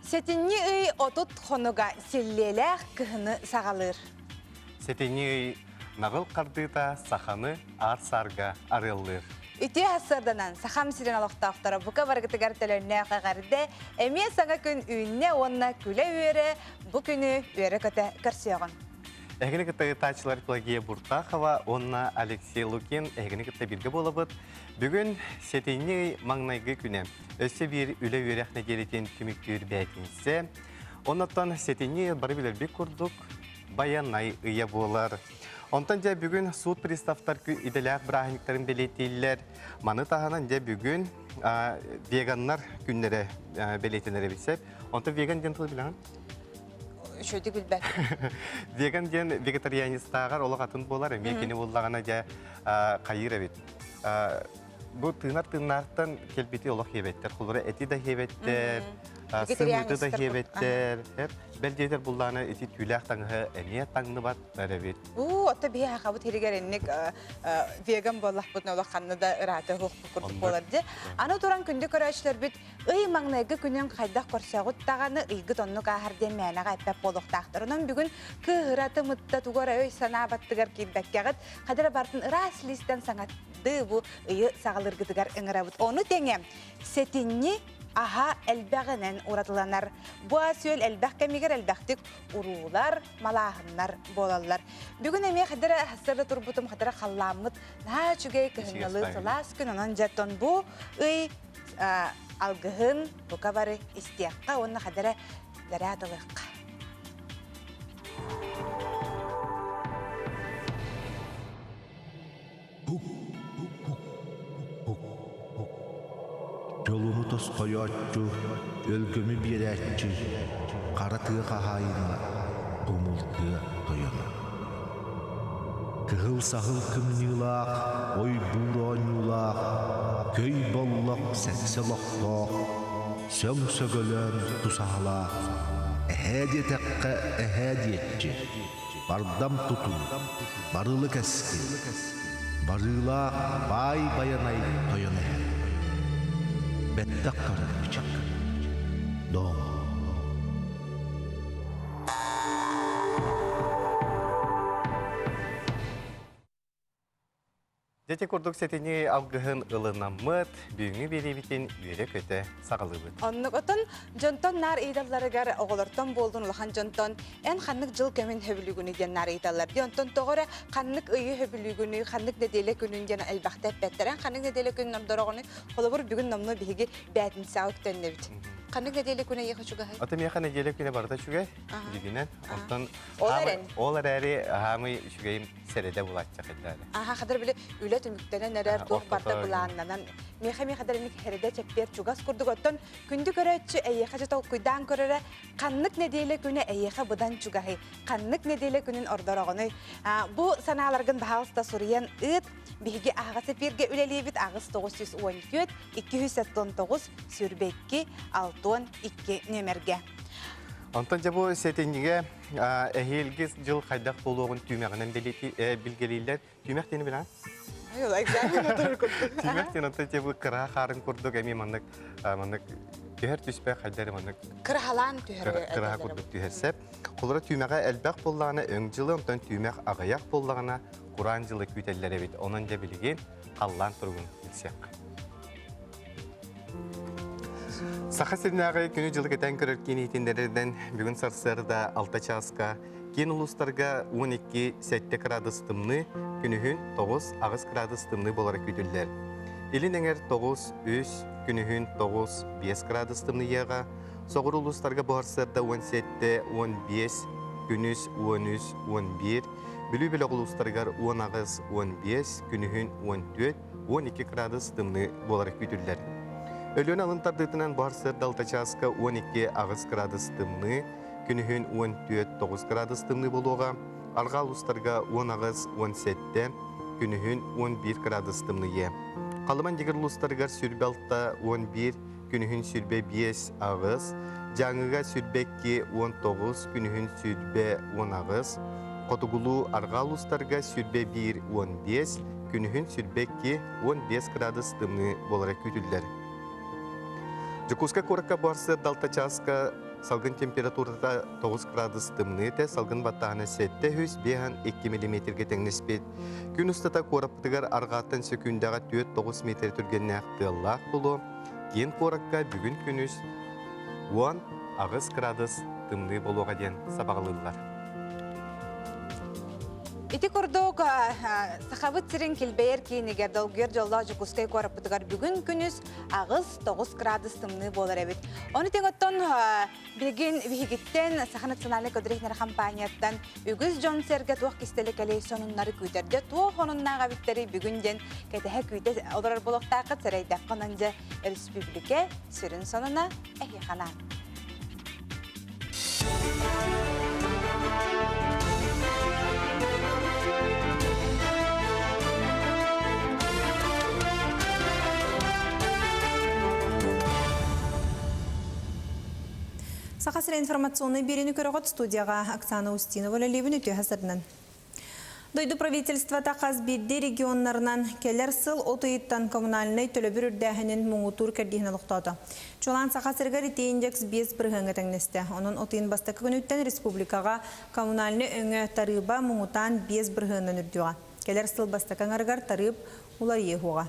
Сэтинньи ый 30 хонуга силлиэлээх кыһыны саҕалыыр. Сэтинньи ый наҕыл хардыыта саханы аар-саарга арыаллыыр. Үтүө сарсыарданан Сахам сирин олохтоохторо бука барыгытыгар төлөннөөх эҕэрдэ, эмиэ саҥа күн үүннэ уонна күлэ-үөрэ бу күнү үөрэ-көтө көрсүөҕүҥ. Эһигини кытта ыытааччылар Пелагея Буртахова уонна Алексей Лукин эһигини кытта бииргэ буолабыт. Бүгүн сэтинньи ый маҥнайгы күнэ. Өссө биир үлэ-үөрэх нэдиэлэтин түмүктүүр бээтинсэ. Оннуттан сэтинньи бары билэрбит курдук байанай ыйа буолар. Онтон дьэ бүгүн суут приставтар идэлээх бырааһынньыктарын бэлиэтииллэр. Маны таһынан дьэ бүгүн веганнар күннэрэ бэлиэтэнэр эбит сөп. Онтон веган диэн тылы билэҕин? Үчүгэйдик билбэт. Веган диэн вегетарианецтааҕар олох атын буолар. Эмиэ кини буллаҕына дьэ хайыыр эбит. Бу тыынар тыыннаахтан кэлбити олох иэбэттэр. Холура эти да иэбэттэр, сымыыты да иэбэттэр. Бэл диэтэр буллаана ити түүлээх таҥаһы эмиэ таҥныбаттар эбит. Уу, отто биһи хахабыт хиригэр инник веган буоллахпытына олох ханна да ыраата уһуохпут курдук буолар дии. Аны туран күндү көрөөччүлэрбит ый маҥнайгы күнүн хайдах көрсөҕүт даҕаны ыйгыт оннук ааһар диэн мээнэҕэ эппэт буолуохтаахтар. Онон бүгүн кыыһыра тымытта тугу эрэ өй-санаа баттыгар киирбэккэҕит, хадара бартын ыраас лиистэн саҥат бу ыйы саҕалыыргытыгар ыҥырабыт. Ону тэҥэ сэтинньи аһа элбэҕинэн уратыланар. Бу ас-үөл элбэх кэмигэр элбэхтик уруулар, малааһыннар буолаллар. Бүгүн эмиэ хадара сырда турбутум хадара халлааммыт наһаа үчүгэй кыһыҥҥылыы сылаас күн онон дьэттон бу ый алгыһын бука бары истиэххэ уонна хадара заряд ылыахха. Дьолуну тосхойооччу, өлгөмү биэрээччи, хара тыа хаһаайына, тумул тыа тойоно. Кыһыл саһыл кымньыылаах, ойбуур оонньуулаах, көй боллох сэксэ олохтоох, сөҥ сөгөлөөн тусаһалаах, эһээ диэтэххэ эһээ диэччи, бардам тутуу, барылы кэскил, барыылаах баай байанай тойон эһэ. Бэттэх көрөр бичик. Дом. Дьэ курдук сэтини алгыһын ылынаммыт, бүгүҥҥү биэриибитин үөрэ-көтө саҕалыыбыт. Оннук отон дьонтон наар ыйыталларыгар оҕолортон буолдун улахан дьонтон эн ханнык дьыл кэмин хөбүлүүгүнүй диэн наар ыйыталлар. Дии онтон тоҕо эрэ ханнык ыйы хөбүлүүгүнүй, ханнык нэдиэлэ күнүн диэн элбэхтэ эппэттэр. Эн ханнык нэдиэлэ күнүн ордороҕунуй? Холобур, бүгүн номнуо биһиги бээтинсэҕэ үктэннибит. Ханнык нэдиэлэ күнэ эйиэхэ чугаһый? Ата миэхэ нэдиэлэ күнэ барыта үчүгэй, дигинэн. Онтон Ол эрэн. Ол эрээри хаамый үчүгэйим сэрэдэ булаачча хайдаары. Аха хадыр били үлэ түмүктэнэн эрэр туох барда былааннанан миэхэ миэхэ дэринник хэрэдэ чэппиэр чугас курдук оттон күндү көрөөччү эйиэхэ дьэ толкуйдаан көрөрө ханнык нэдиэлэ күнэ эйиэхэ быдан чугаһый ханнык нэдиэлэ күнүн ордороҕунуй бу санааларгын баһаалыста суруйан ыыт биһиги аһаҕас эфиргэ үлэлиибит 8 914 279 22 62 нүөмэргэ Онтон дьэ бу сэтинньигэ эһиилги дьыл хайдах буолуоҕун түүмэҕинэн билгэлииллэр. Түүмэх диэни билэҕин? Түүмэх диэн онтон дьэ бу кыра хаарын курдук эмиэ маннык маннык түһэр түспэ хайдары маннык кыраһалаан түһэр кыраһа курдук түһэр сеп. Холура түүмэҕэ элбэх буоллаҕына өҥ дьылы, онтон түүмэх аҕыйах буоллаҕына кураан дьылы күүтэллэр эбит. Онон дьэ билигин халлаан туругун билсиэххэ. Саха сиринээҕи күнү-дьылы кэтээн көрөр киин иһитиннэрэринэн бүгүн сарсыарда 6 чааска киин улуустарга 12-7 кыраадыс тымныы, күнүһүн 9-8 кыраадыс тымныы буолара күүтүллэр. Илин эҥэр 9-3, күнүһүн 9-5 кыраадыс тымныйыаҕа, соҕуруу улуустарга бу сарсыарда 17-15, күнүс 13-11, Бүлүү бөлөх улуустарыгар 18-15, күнүһүн 14, 12 кыраадыс тымныы буолара күүтүллэр. Өлүөнэ алын тардыытынан бу сарсыарда 6 чааска 12-8 кыраадыс тымныы, күнүһүн 14-9 кыраадыс тымныы буолуоҕа, арҕаа улуустарга 18-17, күнүһүн 11 кыраадыс тымныйыа. Халыман дигэр улуустарыгар сүрбэ 6-11, күнүһүн сүрбэ 5-8, Дьааҥыга сүрбэ 2-19, күнүһүн сүрбэ 18, Хотугулуу арҕаа улуустарга 21-15, күнүһүн 22-15 градус тымныы буолара күүтүллэр. Дьокуускай куоракка барсыар алта чааска салгын температурата 9 градус тымныы этэ, салгын баттааһына 752 миллиметргэ тэҥнэспит. Күн устата куораппытыгар арҕааттан сөкүүндэҕэ 4-9 метр түргэннээх тыаллаах буолуо. Киин куоракка бүгүн күнүс 18 градус тымныы буолуоҕа диэн сабаҕалыыллар. Ити курдук Сахабыт сирин килбэйэр киинигэр долгуйар дьоллоох Дьокуускай куораппытыгар бүгүн күнүс 8-9 градус тымныы буолар эбит. Ону тэҥ оттон билигин биһигиттэн Саха национальнай көдүрүһүнэр компанияттан үгүс дьон-сэргэ туох кистэлэ кэлэй сонуннары күүтэрдэ, туох онуннаах эбиттэри бүгүн диэн кэтэһэ күүтэ олорор буолуохтааххыт сэрэйдэххэ онон дьэ өрөспүүбүлүкэ сүрүн сонуна эһиэхэ анаан. Саха сирэ информационнай биэриини көрөҕүт студияҕа Оксана Устинова үлэлиибин үтүө сырынан. Дойду правительствота хас биирдии регионнарынан кэлэр сыл от ыйыттан коммунальнай төлөбүр үрдээһинин муҥутуур кэрдииһин олохтоото. Чуолаан Саха сиригэр ити индекс 5 бырыһыаҥҥа тэҥнэстэ. Онон от ыйын бастакы күнүттэн республикаҕа коммунальнай өҥө тарыыба муҥутаан 5 бырыһыанынан үрдүөҕэ. Кэлэр сыл бастакы аҥарыгар тарыып уларыйыы уһуоҕа.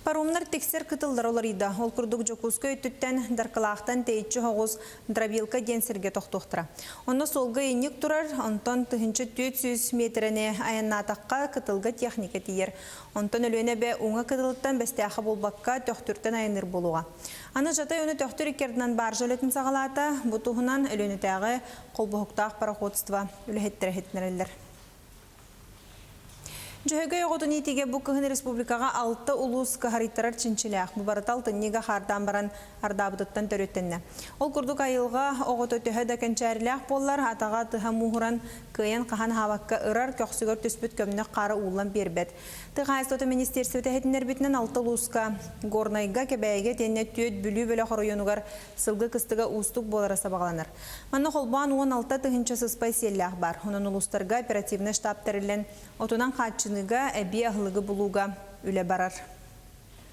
Паромнар тиксэр кытыллара уларыйда. Ол курдук Дьокуускай өттүттэн Даркылаахтан тэйиччи соҕус Дробилка диэн сиргэ тохтуохтара. Онно суолга ыйынньык турар, онтон 1400 миэтэрэни айаннаатахха кытылга техника тиийэр. Онтон Өлүөнэ эбэ уҥа кытылыттан Бэстээххэ буолбакка, Төхтүртэн айанныыр буолуоҕа. Аны Жатай уну Төхтүр икки ардынан баржа үлэтин саҕалаата. Бу туһунан Өлүөнэтээҕи холбоһуктаах пароходство үлэһиттэрэ иһитиннэрэллэр. Дьөһөгөй оҕотун иитиигэ бу кыһын республикаҕа алта улуус кыһарыйтарар чинчилээх. Бу барыта алтынньыга хаардаан баран ардаабытыттан төрүттэннэ. Ол курдук айылҕа оҕото төһө да кэнчээрилээх буоллар, атаҕа тыһа мууһуран, кыайан хаһан аһаабакка ырар, көхсүгэр түспүт көмнөх хаара ууллан биэрбэт. Тыа хаһаайыстыбата министиэристибэтэ иһитиннэрбитинэн алта улууска Горнайга, Кэбээйигэ итиэннэ Түөт Бүлүү бөлөх оройуонугар сылгы кыстыга уустук буолара сабаҕаланар. Манна холбоон 16 тыһыынча сыспай сиэллээх баар. Онон улуустарга оперативнай штаб тэриллэн, отунан хааччыныыга, эбии аһылыгы булууга үлэ барар.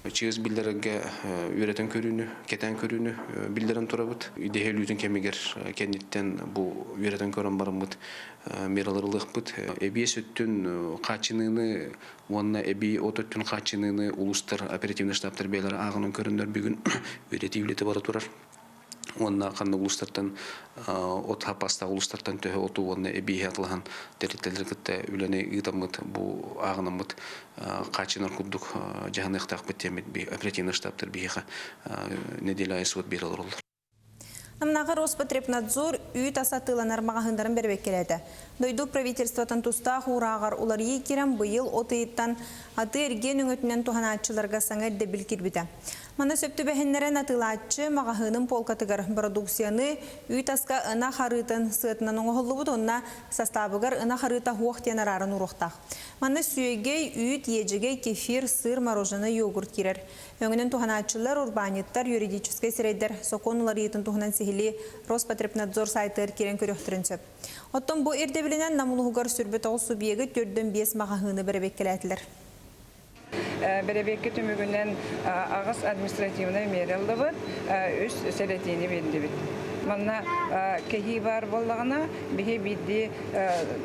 Чыыс биллэрэргэ үөрэтэн көрүүнү, кэтээн көрүүнү биллэрэн турабыт. Идэһэ өлүүтүн кэмигэр кэнниттэн бу үөрэтэн көрөн бараммыт мералары ылыахпыт. Эбиэс өттүн хааччыныыны уонна эбии от өттүн хааччыныыны улуустар оперативный штабтар бэйэлэрэ ааҕынан көрөннөр бүгүн үөрэтии үлэтэ бара турар. Уонна ханнык улуустартан от хаппастаах улуустартан төһө оту уонна эбииһи атылаһан тэрилтэлэри кытта үлэни ыытаммыт бу ааҕынаммыт хааччынар курдук дьаһаныахтаахпыт диэммит оперативный штабтар биһиэхэ неделя аайы суот биэрэ олороллор. Намнааҕы Роспотребнадзор үүт ас атыыланар маҕаһыыннарын бэрэбиэркэлээтэ. Дойду правительствотын тустаах уурааҕар уларыйыы киирэн быйыл от ыйыттан атыы-эргиэн өҥөтүнэн туһанааччыларга саҥа ирдэбил киирбитэ. Маны сөп түбэһиннэрэн атыылааччы маҕаһыынын полкатыгар бородууксуйаны үүт аска ынах арыытын сыатынан оҥоһуллубут уонна састаабыгар ынах арыыта суох диэн арааран ууруохтаах. Манна сүөгэй, үүт, иэдьэгэй, кефир, сыр, мороженое, йогурт киирэр. Өҥөнөн туһанааччылар, урбаанньыттар, юридическай сирэйдэр сокуон уларыйыытын туһунан сиһилии Роспотребнадзор сайтыгар киирэн көрүөхтэрин сөп. Оттон бу ирдэбилинэн Нам улууһугар 29 субъегы 405 маҕаһыыны бэрэбиэркэлээтилэр. Бэрэбиэркэ түмүгүнэн аҕыс административнай миэрэ ыллыбыт, үс сэрэтиини биэрдибит. Манна кэһии баар буоллаҕына, биһи биирдии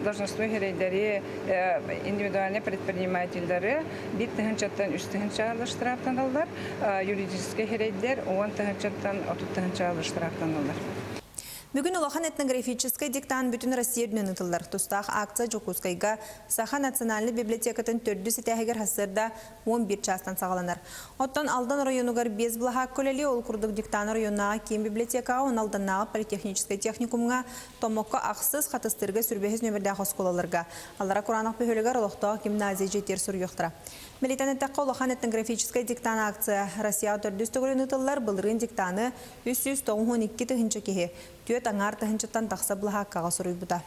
должностной сирэйдэри, индивидуальный предпринимателлары 1 тыһыынчаттан 3 тыһыынча штрафтаналлар, юридическай сирэйдэр 10 тыһыынчаттан 30 тыһыынча штрафтаналлар. Бүгүн улахан этнографическай диктант бүтүн Россия үрдүнэн ыытыллар. Тустаах акция Дьокуускайга Саха национальнай библиотекатын төрдүс этээһигэр сарсыарда 11 чаастан саҕаланар. Оттон Алдан оройуонугар биэс былаһаакка үлэлиэ, ол курдук диктант оройуоннааҕы киин библиотекаҕа, уонна Алданнааҕы политехническай техникумҥа, Томмокко ахсыс, Хатыстыырга 25 нөмірдээх оскуолаларга, Аллара Кураанах бөһүөлэгэр олохтоох гимназия дьиэтигэр суруйуохтара. Бэлиэтээн эттэххэ, улахан этнографическай диктант акция Россияҕа төрдүс төгүлүн ыытыллар, былырыын диктаны 392 тыһыынча киһи, 4,5 тыһыынчаттан тахса былаһааккаҕа суруйбута.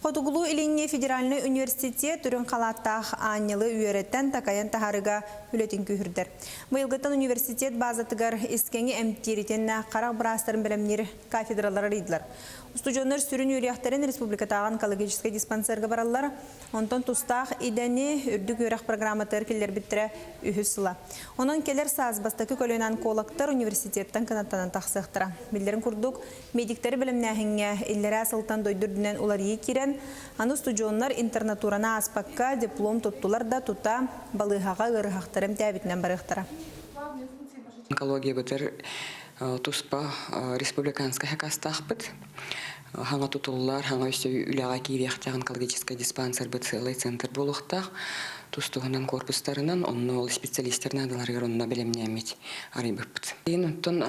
Хотугулуу-Илиҥҥи федеральнай университет үрүҥ халааттаах аанньалы үөрэтэн, такайан таһаарыыга үлэтин күүһүрдэр. Быйылгыттан университет базатыгар искэҥи эмтиир итиэннэ харах быраастарын бэлэмниир кафедралар арыйдылар. Устудьуоннар сүрүн үөрүйэхтэрин республикатааҕы онкологическай диспансерга бараллар. Онтон тустаах идэни үрдүк үөрэх программатыгар киллэрбиттэрэ үһүс сыла. Онон кэлэр саас бастакы көлүөнэ онкологтар университеттан кынаттанан тахсыахтара. Биллэрин курдук, медиктэри бэлэмнээһиҥҥэ иллэрээ сылтан дойду үрдүнэн уларыйыы киирэн, аны устудьуоннар интернатураны ааспакка диплом туттулар да тута балыыһаҕа ыарыһахтары эмтээбитинэн барыахтара. Онкологиябытыгар туспа республиканскай хакастаахпыт. Хаҥа тутуллар, хаҥа өссө үлэҕэ киириэхтээх онкологическай диспансербыт сыалай центр буолуохтаах. Тус-туһунан корпустарынан, онно ол специалистар наадаларыгар онно бэлэмнээммит арыйбыппыт. Диэн оттон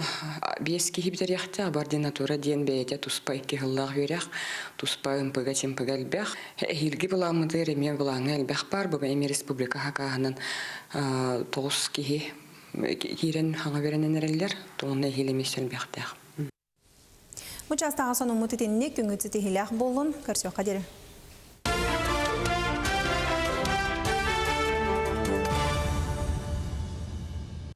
биэс киһи бүтэриэхтээх, ординатура диэн бэйэтэ туспа икки сыллаах үөрэх, туспа ымпыга-чымпыга элбэх. Эһиилги былааммытыгар эмиэ былааҥҥа элбэх баар, бу эмиэ республика хакааһынан тоҕус киһи киирэн хаҥа үөрэнэн эрэллэр, онно эһиил эмиэ элбэхтээх. Бу чаастааҕы сонуммут итинник күҥҥүт ситиһиилээх буоллун, көрсүөххэ диэри.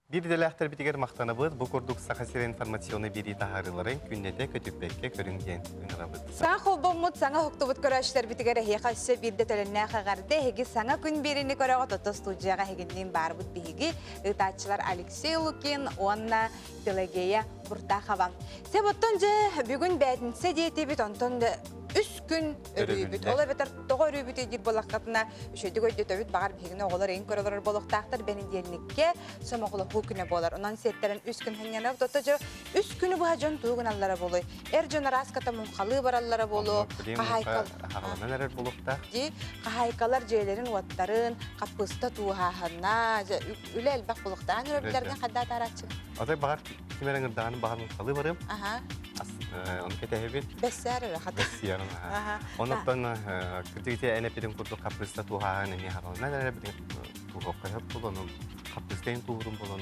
Биир идэлээхтэрбитигэр махтанабыт. Бу курдук Саха сирэ информационнай биэрии таһаарыыларын күннэтэ көтүппэккэ көрүҥ диэн ыҥырабыт. Саҥа холбоммут, саҥа уһуктубут көрөөччүлэрбитигэр эһиэхэ өссө биирдэ төлөннөөх эҕэрдэ. Эһиги саҥа күн биэриини көрөҕүт, ото студияҕа эһигинниин баарбыт биһиги, ыытааччылар Алексей Лукин уонна Пелагея Буртахова. Сеп оттон дьэ бүгүн бээтинсэ диэтибит, онтон үс күн өрүүбүт. Ол эбэтэр тоҕо өрүүбүт диир буоллаххытына, үчүгэйдик өйдөтөбүт, баҕар биһигини оҕолор эҥин көрө олорор буолуохтаахтар, бэнидиэнньиккэ сомоҕолоһуу күнэ буолар. Онон сиэттэрэн үс күн сынньанабыт. Отто дьэ үс күнү быһа дьон тугу гыналлара буолуой? Эр дьон арааската муҥхалыы бараллара буолуо. Хаһаайка хаҕаланан эрэр буолуохтаах. Дии, хаһаайкалар дьиэлэрин уоттарын, хаппыыста тууһааһына, үлэ элбэх буолуохтаах. Эн өрөбүллэргин хайдах атаарааччыгын? Атай баҕар ким эрэ ыҥырдаҕына баҕар муҥхалыы барыам. Аха. Ону кэтэһэбит. Бэссээр эрэ хата. Бэссиэрин аха. Онуттан кырдьык ити эн эппитин курдук хаппыыста тууһааһын эмиэ хаҕаланан эрэ билин туһуохха сөп буолан хаппыыста иһин тууһурун буолан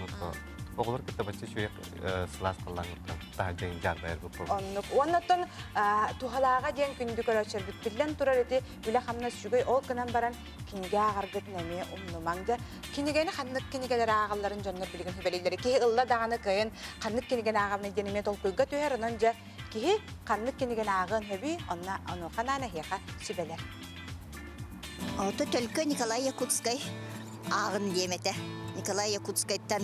оҕолор кытта бачча үчүгэй сылаас халлааҥҥыттан таһырдьа дьаарбайар бу Оннук. Уоннаттан туһалааҕа диэн күндү көрөөччүлэрбит биллэн турар ити үлэ-хамнас үчүгэй ол гынан баран кинигэ ааҕаргытын эмиэ умнумаҥ. Дьэ, кинигэни ханнык кинигэлэр ааҕалларын дьоннор билигин сүбэлииллэр. Киһи ылла даҕаны кыайан ханнык кинигэни ааҕабыный диэн эмиэ толкуйга түһэр. Онон дьэ, киһи ханнык кинигэни ааҕыан сөбүй, онно онуоха анаан эһиэхэ сүбэлэр. Ото Төлкө Николай Якутскай ааҕын диэм этэ. Николай Якутскайтан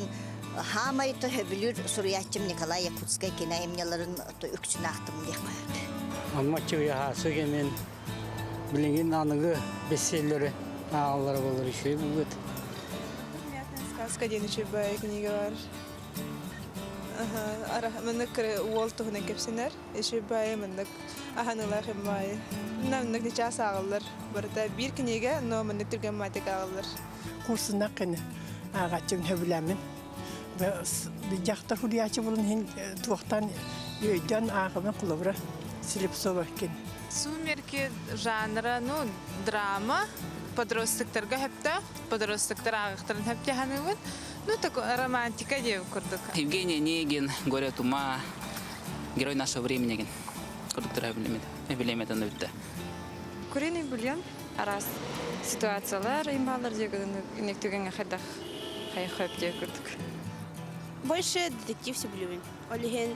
хаамай то сөбүлүүр суруйааччым Николай Якутскай кини айымньыларын үксүн аахтым диэххэ сөп. Амма Чыгыйаһаасы кэмин Билигин аныгы бестселлери ааҕаллара буоллар үчүгэй буолуо этэ. Сказка диэн үчүгэй книга бар. Маннык уол туһунан кэпсэнэр. Үчүгэй маннык аһаныылаах иммаайы. Маннык нечаас ааҕыллар. Барыта биир книга, но маннык түргэн матик ааҕыллар. Курсунак кини ааҕааччым сөбүлээмин. Дьахтар суруйааччы булан иһин туохтан өйдөөн ааҕабын холобура Слепцова кин. Сумерки жанра, ну, драма, подростоктарга хөптөөх, подростоктар ааҕыахтарын хөптөһаныыбын. Ну, такой романтика диэбит курдук. Евгений Онегин, Горе от ума, Герой нашего времени деген курдуктара билемет аны бүтте. Куриный бульон араас ситуациялар имбалар диэгин түгэҥҥэ хайдах хайхап диэ курдук. Больше детектив сөбүлүүбүн. Ол иһин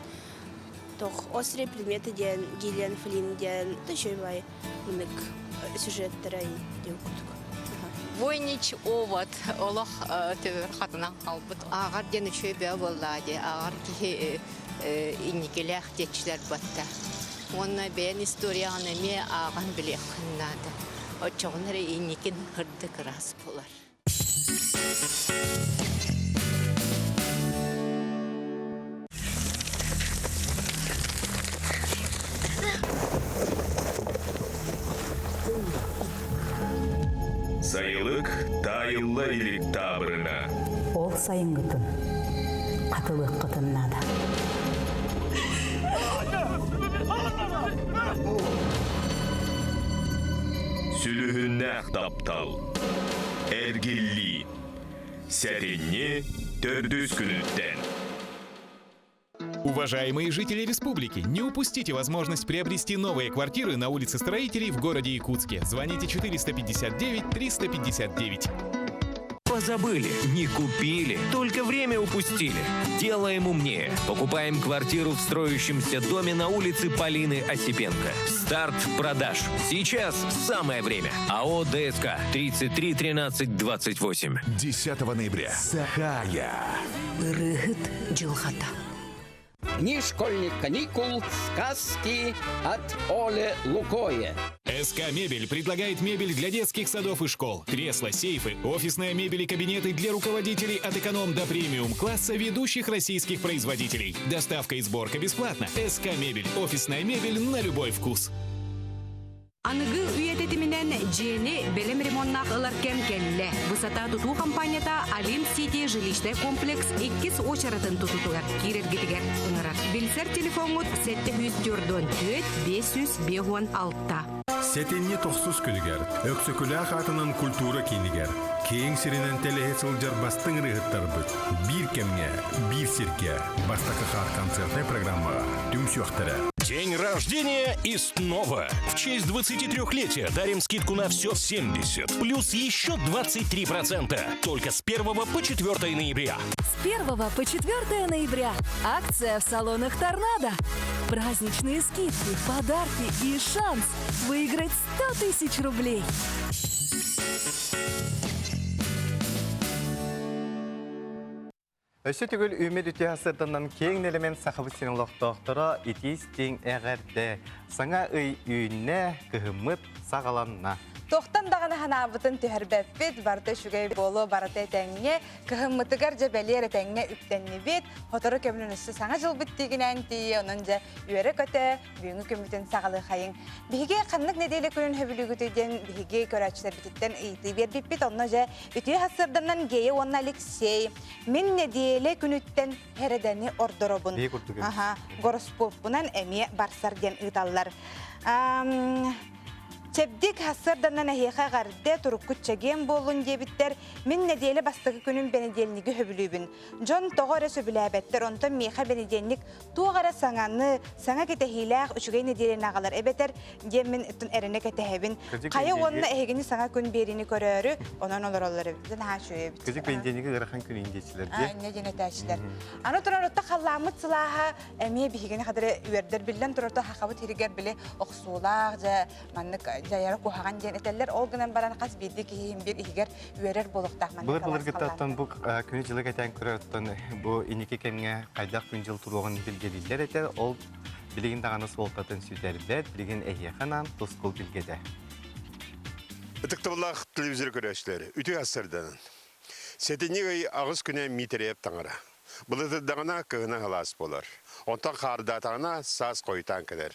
тох острые предметы диэн Гиллиан Флинн диэн үчүгэй мынык сюжеттара диэн курдук. Войнич овод олох төбөр хатынан халбыт. Ааҕар диэн үчүгэй бөҕө буоллаа дии. Ааҕар киһи инникилээх диэччилэр батта. Уонна бэйэн историяҕын эмиэ ааҕан билиэххин наада. Оччоҕуна эрэ инникин сырдык ыраас буолар. Сайылык таайылла илик таабырына. Ол сайыҥҥытын хатылыаххытын наада. Сүлүһүннээх таптал. Эргиллии. Сэтинньи төрдүс күнүттэн. Уважаемые жители республики, не упустите возможность приобрести новые квартиры на улице Строителей в городе Якутске. Звоните 459 359. Позабыли, не купили, только время упустили. Делаем умнее. Покупаем квартиру в строящемся доме на улице Полины Осипенко. Старт продаж. Сейчас самое время. АО ДСК 33 13 28. 10 ноября. Сахая. Ырыһыт дьылҕата. Дни школьных каникул, сказки от Оле Лукое. СК Мебель предлагает мебель для детских садов и школ. Кресла, сейфы, офисная мебель и кабинеты для руководителей от эконом до премиум класса ведущих российских производителей. Доставка и сборка бесплатно. СК Мебель. Офисная мебель на любой вкус. Аныгы үйэ тэтиминэн дьиэни бэлэм ремоннаах ылар кэм кэллэ. Высота тутуу компанията Олимп Сити жилищный комплекс иккис уочаратын тутуутугар киирэргитигэр ыҥырар. Билсэр телефоҥҥут 744 556. Сэтинньи тохсус күнүгэр Өксөкүлээх аатынан культура киинигэр киэҥ сиринэн тэлэһэ сылдьар бастыҥ ырыаһыттарбыт биир кэмҥэ, биир сиргэ бастакы хаар концертнай программаҕа түмсүөхтэрэ. День рождения и снова. В честь 23-летия дарим скидку на все 70. Плюс еще 23%. Только с 1 по 4 ноября. С 1 по 4 ноября акция в салонах «Торнадо». Праздничные скидки, подарки и шанс выиграть 100 тысяч рублей. Өссө төгүл үүммүт үтүө сырданан киэҥ нэлэмэн Сахабыт сирин олохтоохторо итии-истиҥ эҕэрдэ! Саҥа ый үүннэ, кыһыммыт саҕаланна. Туохтан даҕаны санаабытын түһэрбэппит, барыта үчүгэй буолуо, барыта этэҥҥэ. Кыһыммытыгар дьэ бэлиэр этэҥҥэ үктэннибит. Сотору кэминэн өссө саҥа дьылбыт тиигинээн тиийэ, онон дьэ үөрэ-көтө бүгүҥҥү күммүтүн саҕалыахайыҥ. Биһиги ханнык нэдиэлэ күнүн сөбүлүүгүтүй диэн биһиги көрөөччүлэрбититтэн ыйытыы биэрбиппит. Онно дьэ үтүө сарсыарданан Гея уонна Алексей мин нэдиэлэ күнүттэн Хэрэдэни ордоробун. Аха, гороскоппунан эмиэ барсар диэн ыыталлар. Чэбдик сарсыарданан эһиэхэ эҕэрдэ, туруккут чэгиэн буоллун диэбиттэр. Мин нэдиэлэ бастакы күнүн бэнидиэнньиги сөбүлүүбүн. Дьон тоҕо эрэ сөбүлээбэттэр, онтон миэхэ бэнидиэнньик туох эрэ саҥаны, саҥа кэтэһиилээх үчүгэй нэдиэлэни аҕалар эбэтэр диэммин эрэнэ кэтэһэбин. Хайа уонна эһигини саҥа күн биэриини көрөөрү, онон олороллор эбит. Наһаа үчүгэй эбит. Кыдьык бэнидиэнньиги ыарахан күн индиэччилэр дии. Инньэ диэн этээччилэр. Аны турар отто халлааммыт сылааһа эмиэ биһигини хадары үөрдэр биллэн турарта хахабыт сиригэр били охсуулаах дьэ маннык дьайара куһаҕан диэн этэллэр. Ол гынан баран хас биирдии киһи биир иһигэр үөрэр буолуохтаах маннык Былыр былыргыттан бу күнү-дьылы кэтээн көрөртөн бу инники кэмҥэ хайдах күн-дьыл туруоҕун билгэлииллэр этэ. Ол билигин даҕаны суолтатын сүтэрбэт, билигин эһиэхэ анаан тускул билгэтэ. Ытыктабыллаах телевизор көрөөччүлэр, үтүө сарданын. Сэтинньи ый аҕыс күнэ Миитэрэйэп таҥара. Былытырдаҕына кыһына сылаас буолар. Онтон хаардаатаҕына саас хойутаан кэлэр.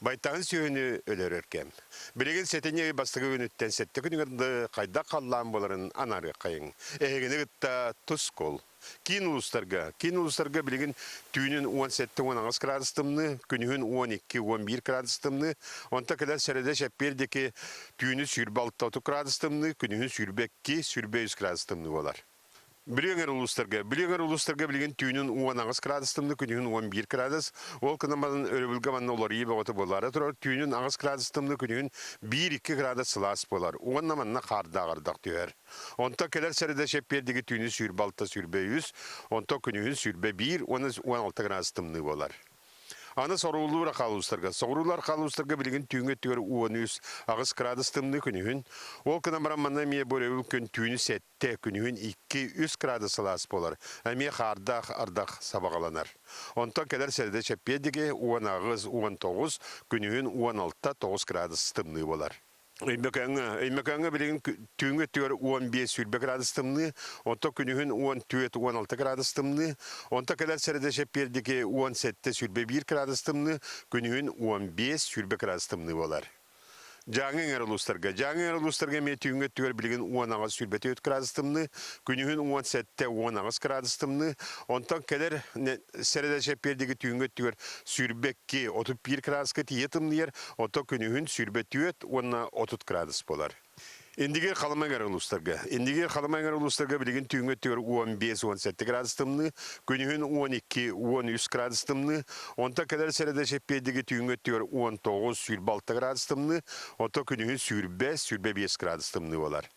Байтаһын сүөһүнү өлөрөр кэм. Билигин сэтинньи ый бастакы күнүттэн сэттэ күнүгэр дылы хайдах халлаан буоларын анаарыаххайыҥ. Эһигини кытта тускул. Киин улуустарга, киин улуустарга билигин түүнүн 17-18 градус тымныы, күнүһүн 12-11 градус тымныы, онто кэлэр сэрэдэ чэппиэр диэки түүнү 26 градус тымныы, күнүһүн 22-23 градус тымныы буолар. Бүлүү эҥэр улуустарга, Бүлүү эҥэр улуустарга билигин түүнүн 18 градус тымныы, күнүһүн 11 градус. Ол гынан баран өрөбүлгэ манна уларыйыы бөҕөтө буолаары турар. Түүнүн 8 градус тымныы, күнүһүн 1-2 градус сылаас буолар. Уонна манна хаардаах ардах түһэр. Онтон кэлэр сэрэдэ чэппиэрдиги түүнүн 26 23, онтон күнүһүн 21 уонна 16 градус тымныы буолар. Аны соруулуур хаалуустарга, соҕуруулар хаалуустарга билигин түүҥҥү өттүгэр 13 аҕыс градус тымныы күнүһүн, ол гынан баран манна эмиэ бу өрөбүл күн түүнү 7, күнүһүн 2-3 градус сылаас буолар, эмиэ хаардаах ардах сабаҕаланар. Онтон кэлэр сэрэдэ чэппиэрдиги 18, 19, күнүһүн 16, 9 градус тымныы буолар. Өймөкөөҥҥө, Өймөкөөҥҥө билигин түүҥҥү өттүгэр 15-20 градус тымныы, онтон күнүһүн 14-16 градус тымныы, онтон кэлэр сэрэдэ чэппиэрдики 17-21 градус тымныы, күнүһүн 15-20 градус тымныы буолар. Дьааҥы эҥэр улуустарга. Дьааҥы эҥэр улуустарга эмиэ түүҥҥү өттүгэр билигин 18-24 градус тымныы, күнүһүн 17-18 градус тымныы, онтон кэлэр сэрэдэ чэппиэрдиги түүҥҥү өттүгэр 22-31 градуска тиийэ тымныйар, Оттон күнүһүн 24 уонна 30 градус буолар. Индигир Халыма эҥэр улуустарга. Индигир Халыма эҥэр улуустарга билигин түүҥҥү өттүгэр 15-17 градус тымныы, күнүһүн 12-13 градус тымныы, онтон кэлэр сэрэдэ чэппиэрдиги түүҥҥү өттүгэр 19-26 градус тымныы, оттон күнүһүн 20-25 градус тымныы буолар.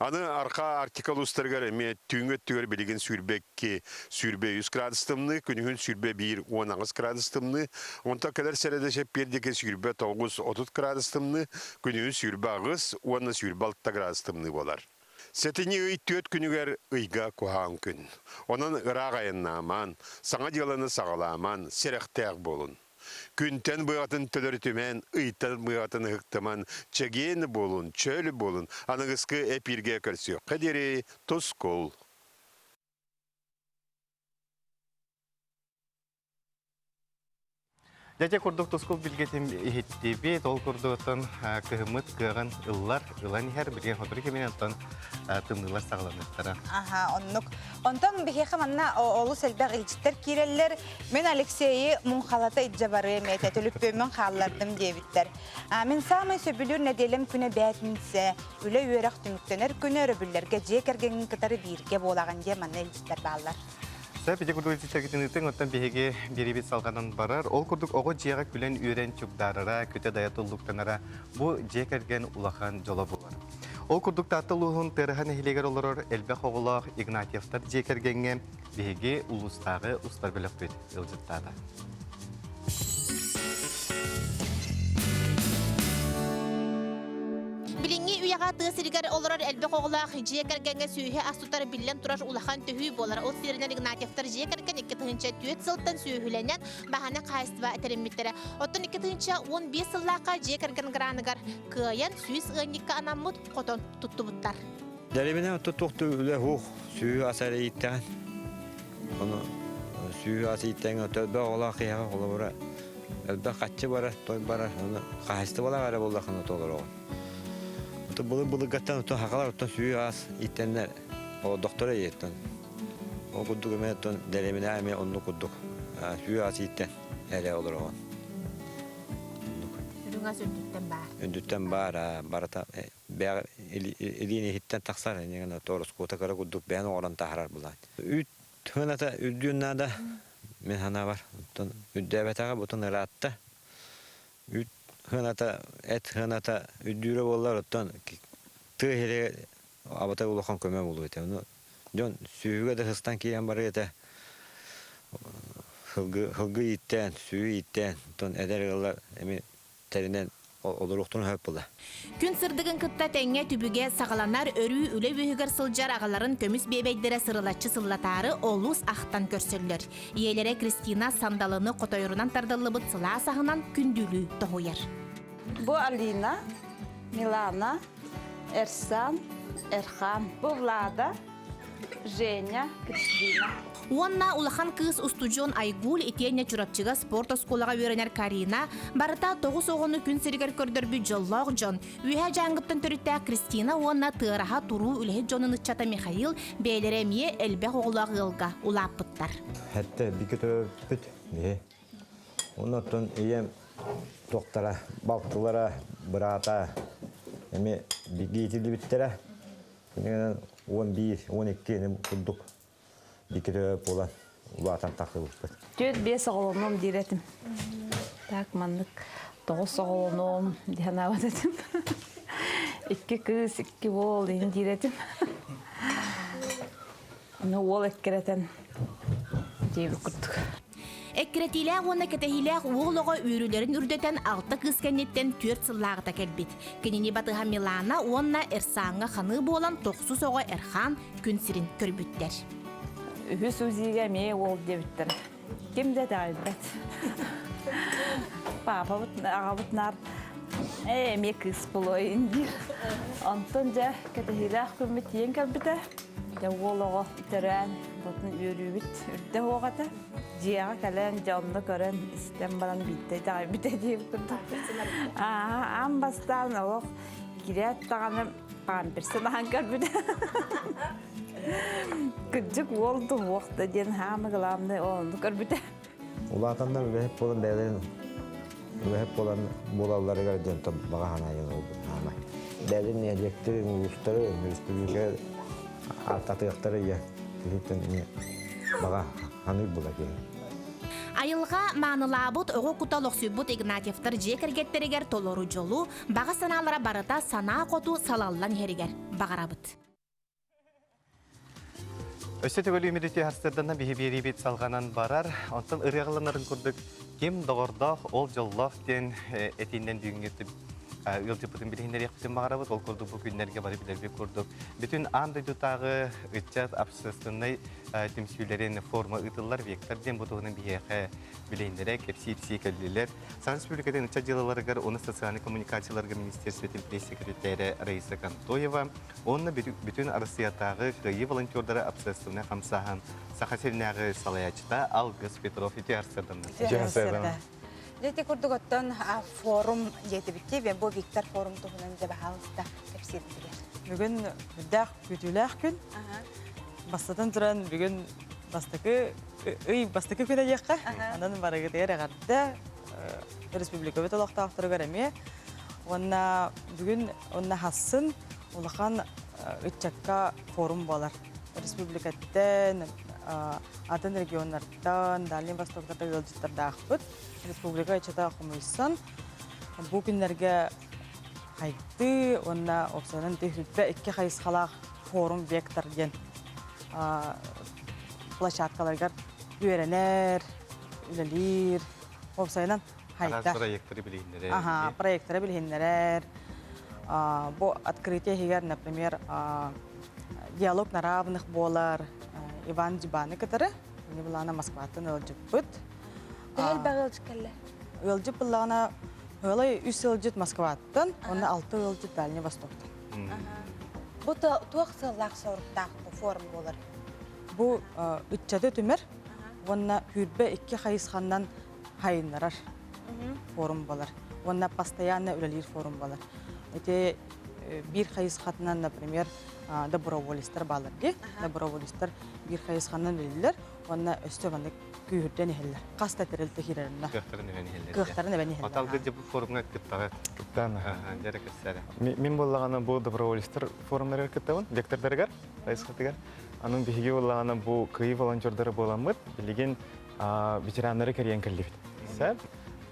Аны Арҕаа Арктика улуустарыгар эмиэ түүҥҥү өттүгэр билигин 22, 23 градус тымныы, күнүһүн 21, 18 градус тымныы, онтон кэлэр сэрэдэ чэппиэрдики 29, 30 градус тымныы, күнүһүн 28 уонна 26 градус тымныы буолар. Сэтинньи ый түөрт күнүгэр ыйга куһаҕан күн. Онон ыраах айаннаамаан, саҥа дьыаланы саҕалаамаан, сэрэхтээх буолун. Күнтэн быатын төлөрүтүмэн, ыйтан быатын ыһыктыман, чэгиэн буолун, чөл буолун, аныгыскы эпииргэ көрсүөххэ диэри тускул! Дьэ курдук тускул билгэтин иһиттибит, ол курдук оттон кыһыммыт кыаҕын ыллар, ылан иһэр, билигин сотору кэминэн оттон тымныылар саҕаланыахтара. Аха, оннук. Онтон биһиэхэ манна олус элбэх илдьиттэр киирэллэр. Мин Алексейи муҥхалата илдьэ барыам этэ, төлөпүөммүн хааллардым диэбиттэр. Мин саамай сөбүлүүр нэдиэлэм күнэ бээтинсэ, үлэ-үөрэх түмүктэнэр күнэ өрөбүллэргэ дьиэ кэргэҥҥин кытары бииргэ буолаҕын диэн манна илдьиттэр бааллар. Сөп, ити курдук илдьиттэргитин ыытыҥ, оттон биһиги биэриибит салҕанан барар. Ол курдук оҕо дьиэҕэ күлэн-үөрэн чугдаарара, күтэ-дайа туллуктанара бу дьиэ кэргэн улахан дьоло буолар. Ол курдук Таатта улууһун Тыараһа нэһилиэгэр олорор элбэх оҕолоох Игнатьевтар дьиэ кэргэҥҥэ биһиги улуустааҕы устар бөлөхпүт ыалдьыттаата. Билиҥҥи үйэҕэ тыа сиригэр олорор элбэх оҕолоох дьиэ кэргэҥҥэ сүөһү ас тутар биллэн турар улахан төһүү буолар. Ол сиэринэн Игнатьевтар дьиэ кэргэн 2004 сылтан сүөһүлэнэн баһааны хаһаайыстыба тэриммиттэрэ. Оттон 2015 сыллаахха дьиэ кэргэн граныгар кыайан 100 ыанньыкка анаммыт хотон туттубуттар. Дэрибинэ отто туохту үлэ хуох сүүһү ас эрэ ииттэҕин. Ону сүүһү ас ииттэҥ элбэх оҕолоох киһиэхэ холобура элбэх хаччы барар, той барар, ону хаһаайыстыбалаах эрэ буоллаххына толороҕун. Ото былыр былыргаттан оттон хахалар оттон сүүһү ас ииттэннэр доктор эйиэттэн. Ол курдук эмэ оттон дэриэбинэ эмиэ оннук курдук сүүһү ас ииттэн эрэ олороҕун. Үрүҥ ас үрдүттэн баар. Үрдүттэн баар, барыта бэҕ илиин иһиттэн тахсар иннигинэ ороскуота кыра курдук бэйэн оҥорон таһаарар булаан. Үүт сыаната үрдүөн наада мин санаабар. Оттон үрдээбэтэҕэ бутун ыраатта. Үүт сыаната, эт сыаната үрдүүрэ буоллар, оттон тыа сиригэр абата улахан көмө буолуо этэ. Ону дьон сүөһүгэ да сыстан киирэн барыа этэ. Сылгы, сылгы ииттээн, сүөһү ииттээн, оттон эдэр ыаллар эми тэринэн олоруохтун сөп була. Күн сырдыгын кытта тэҥҥэ түбүгэ саҕаланар, өрүү үлэ үөһүгэр сылдьар аҕаларын көмүс биэбэйдэрэ сырылаччы сыллатаары олус ахтан көрсөллөр. Ийэлэрэ Кристина сандалыны хотойорунан тардыллыбыт сылаас аһынан күндүлүү тоһуйар. Бу Алина, Милана, Эрсан, Эрхан. Бу Влада, Женя, Кристина. Уонна улахан кыыс устудьуон Айгуль итиэннэ Чурапчыга спорт оскуолаҕа үөрэнэр Карина барыта тоҕус оҕону күн сиригэр көрдөрбүт дьоллоох дьон. Үөһээ Дьааҥыттан төрүттээх Кристина уонна Тыараһа туруу үлэһит дьонун ыччата Михаил бэйэлэрэ эмиэ элбэх оҕолоох ыалга улааппыттар. Хэттэ бигэ төрөппүт биһи. Оннуттан ийэм туохтара, балтылара, быраата эмиэ бигэ иитиллибиттэрэ. Кинигэнэн 11, 12 курдук икки буолан улаатан тахсыбыппыт. Түөрт биэс оҕолонуом диир этим. Так маннык тоҕус оҕолонуом дии санаабат этим. Икки кыыс, икки уол иһин диир этим. Аны уол эккирэтэн диэбит курдук. Эккирэтиилээх уонна кэтэһиилээх уол оҕо үөрүүлэрин үрдэтэн алта кыыс кэнниттэн түөрт сыллааҕыта кэлбит. Кинини батыһа Милана уонна Эрсааҥҥа ханыы буолан тохсус оҕо Эрхаан күн сирин көрбүттэр. Үһүс УЗИга эмиэ уол диэбиттэр. Ким да итэҕэйбэт. Паапабыт, аҕабыт наар ээ эмиэ кыыс буолуо диир. Онтон дьэ кэтэһиилээх күммүт тиийэн кэлбитэ. Дьэ уол оҕо төрөөн, бутун үөрүүбүт үрдэ суох этэ. Дьиэҕэ кэлэн, дьэ онно көрөн, истэн баран биирдэ итэҕэйбитэ диэбит курдук. Аа, аан бастаан олох киирээт даҕаны памперсын аһан көрбүтэ. Кырдьык уол да уох да диэн хаамы главное онну көрбүтэ. Улаатаннар үлэһит буолан бэйэлэрин үлэһит буолан буолалларыгар диэн баҕа санаа диэн олбут хаамай. Бэйэлэрин нэһилиэктэрин, улуустарын, республика ааттатыахтара ийэ киһиттэн эмиэ баҕа ханыыр була киһи. Айылҕа маанылаабыт оҕо кута олохсуйбут Игнатьевтар дьиэ кэргэттэригэр толору дьолу, баҕа санаалара барыта санаа хоту салаллан иһэригэр баҕарабыт. Өссө төгүл үмүрүтүү сарсыарданан биһи биэриибит салҕанан барар. Онтон ырыаҕаланарын курдук ким доҕордоох, ол дьоллоох диэн этиинэн бүгүҥҥү ыалдьыппытын билиһиннэриэхпитин баҕарабыт. Ол курдук бу күннэргэ бары билэрбит курдук бүтүн аан дойдутааҕы ыччат общественнай түмсүүлэрин форума ыытыллар Вектор диэн бу туһунан биһиэхэ билиһиннэрэ кэпсии-ипсии кэллилэр. Саха Республикатын ыччат дьыалаларыгар уонна социальнай коммуникацияларга министерствотын пресс-секретарэ Раиса Контоева Уонна бүтүн Арассыыйатааҕы Кыайыы волонтердара общественнай хамсааһын Саха сиринээҕи салайааччыта Алгыс Петров үтүө сарсыарданна. Үтүө сарсыарда. Дьэ ити курдук оттон форум диэтибитти, бу Виктор форум туһунан дьэ баһаалыста кэпсиирбитигэр. Бүгүн үрдээх күүтүүлээх күн. Бастатан туран бүгүн бастакы ый бастакы күнэ диэххэ. Онон барыгытыгар эҕэрдэ республикабыт олохтоохторугар эмиэ. Уонна бүгүн уонна хассын улахан ыччакка форум буолар. Республикаттан, атын регионнартан, Дальний Востоктарда ыалдьыттардаахпыт. Республика ыччата хомуйсан, бу күннэргэ хайдыы уонна уопсайынан түһүлбэ икки хайысхалаах форум «Вектор» диэн площадкаларыгар үөрэнэр, үлэлиир, уопсайынан хайдар. проекторы билиһиннэрэр. Ага, проекторы билиһиннэрэр. Бу открытие иһигэр, например, диалог на равных буолар Иван Дюбаны кытары. Мини былаана Москваттан ыалдьыппыт. Төһө элбэх ыалдьыт кэллэ? Ыалдьыт былаана ыалай үс ыалдьыт Москваттан, уонна алты ыалдьыт Дальний Востоктан. Бу туох сыаллаах соруктаах бу форум буолар? Бу ыччаты түмэр уонна сүүрбэ икки хайысханнан хайыннарар форум буолар уонна постоянно үлэлиир форум буолар. Ити биир хайысхатынан, например, доброволецтар баалар дии. Доброволецтар биир хайысханан үлэлииллэр уонна өссө маннык күүһүрдэн иһэллэр. Хас да тэрилтэ киирэринэ. Кыахтарын эбэн иһэллэр. Кыахтарын эбэн иһэллэр. Аталгы дьэ бу форумҥа кыттаҕыт. Кыттаан. Дьэрэ кэпсээрэ. Мин буоллаҕына бу доброволецтар форумнарыгар кыттабын, лектордарыгар, хайысхатыгар. Анын биһиги буоллаҕына бу кыайыы волонтердара буоламмыт, билигин ветераннары кэрийэн кэллибит. Сөп.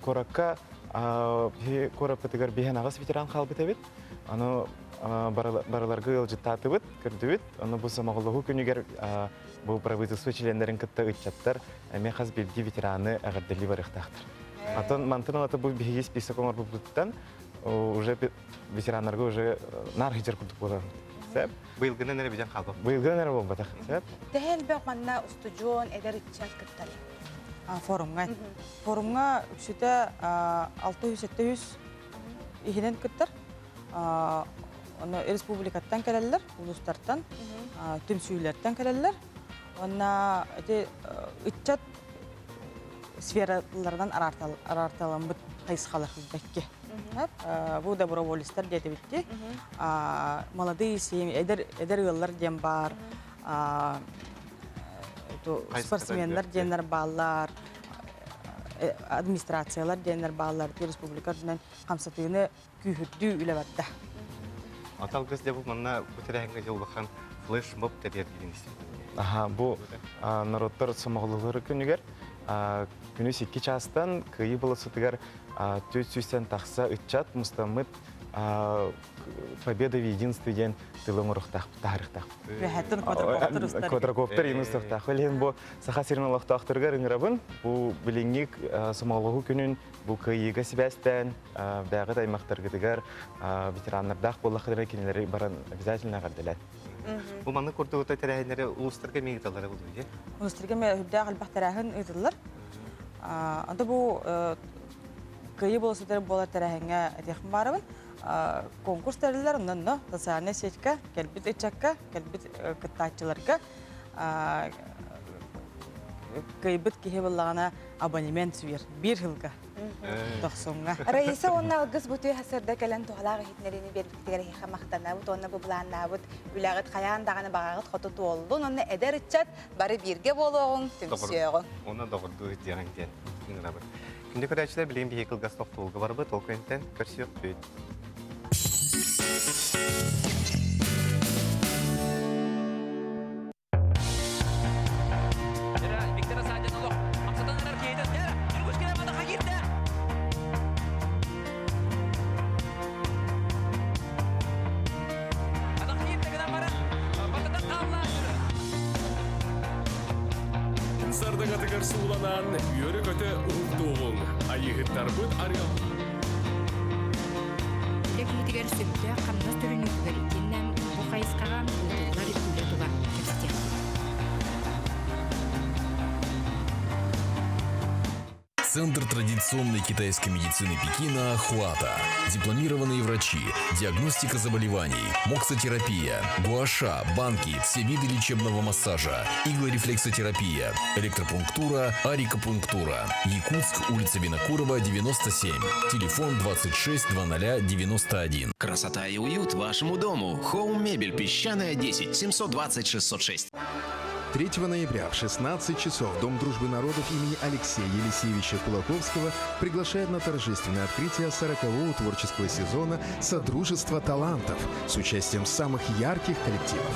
Куоракка биһи куораппытыгар биһэн аҕыс ветеран хаалбыт эбит. Аны барыларга ыалдьыттаатыбыт, көрдүбүт. Аны бу сомоҕолоһуу күнүгэр бу правительство членнэрин кытта ыччаттар эмиэ хас биирдии ветераны эҕэрдэлии барыахтаахтар. Атын мантан ылата бу биһиги список оҥорбуппуттан уже ветераннарга уже наар хижер курдук буолар. Сөп. Быйылгынан эрэ бүтэн хаалбат. Быйылгынан эрэ буолбатах. Сөп. Төһө элбэх манна устудьуон, эдэр ыччат кыттар? Форумҥа. Форумҥа үксүтэ 600-700 иһинэн кыттар. Ону республикаттан кэлэллэр, улуустартан, түмсүүлэртэн кэлэллэр. Уонна ити ыччат сфераларынан араарталаммыт хайысхалар бэкки. Бу доброволецтар диэтибитти. Молодые семьи, эдэр, эдэр ыаллар диэн баар. Спортсменнар диэннэр бааллар, администрациялар диэннэр бааллар. Республика үрдүнэн хамсатыыны күүһүрдүү үлэ барда. Аталгыс дьэ бу манна бу тэрээһиҥҥэ дьэ улахан флешмоб тэрийэргин истибитим. Аха, бу норуоттар сомоҕолоһууларын күнүгэр күнүс икки чаастан Кыайыы болуоссатыгар 400-тэн тахса ыччат мустаммыт Победа в единстве диэн тылы оҥоруохтаахпыт, таһаарыахтаахпыт. Үөһэттэн квадрокоптер устар. Квадрокоптер иин устуохтаах. Ол иһин бу Саха сирин олохтоохторугар ыҥырабын. Бу билиҥҥи сомоҕолоһуу күнүн бу кыайыыга сибээстээн бэйэҕит аймахтаргытыгар ветераннардаах буоллаххытына кинилэри баран обязательно эҕэрдэлээн. Бу маннык курдук тэрээһиннэри улуустарга эмиэ ыыталлара буолуо дии? Улуустарга эмиэ үрдээх элбэх тэрээһин ыытыллар. Анда бу кыайыы болосутар буолар тэрээһиҥҥэ этиэхпин баарабын. Конкурс тэриллэр, онно социальнай сетька кэлбит ыччакка, кэлбит кыттааччыларга кыайбыт киһи буоллаҕына абонемент сүүйэр биир сылга тохсуҥҥа. Раиса уонна Алгыс бу түө сарда кэлэн туһалаах иһитиннэриини биэрбиккитигэр эһиэхэ махтанабыт уонна бу былааннаабыт үлэҕит хайаан даҕаны баҕаҕыт хоту туоллун уонна эдэр ыччат бары бииргэ буолуоҕуҥ, түмсүөҕүҥ. Уонна доҕордуу диэҕиҥ диэн ыҥырабыт. Күндү көрөөччүлэр, билигин биһиги кылгас тохтобулга барбыт, ол күнтэн көрсүөхпүт. сыһыатыгар сууланан, үөрэ-көтө уһуктуоҕуҥ. Айыыһыттарбыт арыал. Үлэ киһитигэр сөптөөх хамнас төлөнүүтүгэр итиэннэ бу хайысхаҕа ыытыллар үлэ тула кэпсэтиэхпит. Центр традиционной китайской медицины Пекина «Хуата». Дипломированные врачи, диагностика заболеваний, моксотерапия, гуаша, банки, все виды лечебного массажа, иглорефлексотерапия, электропунктура, арикопунктура. Якутск, улица Винокурова, 97. Телефон 26 00 91. Красота и уют вашему дому. Хоум Мебель Песчаная 10 720 606. 3 ноября в 16 часов Дом дружбы народов имени Алексея Елисеевича Кулаковского приглашает на торжественное открытие 40-го творческого сезона «Содружество талантов» с участием самых ярких коллективов.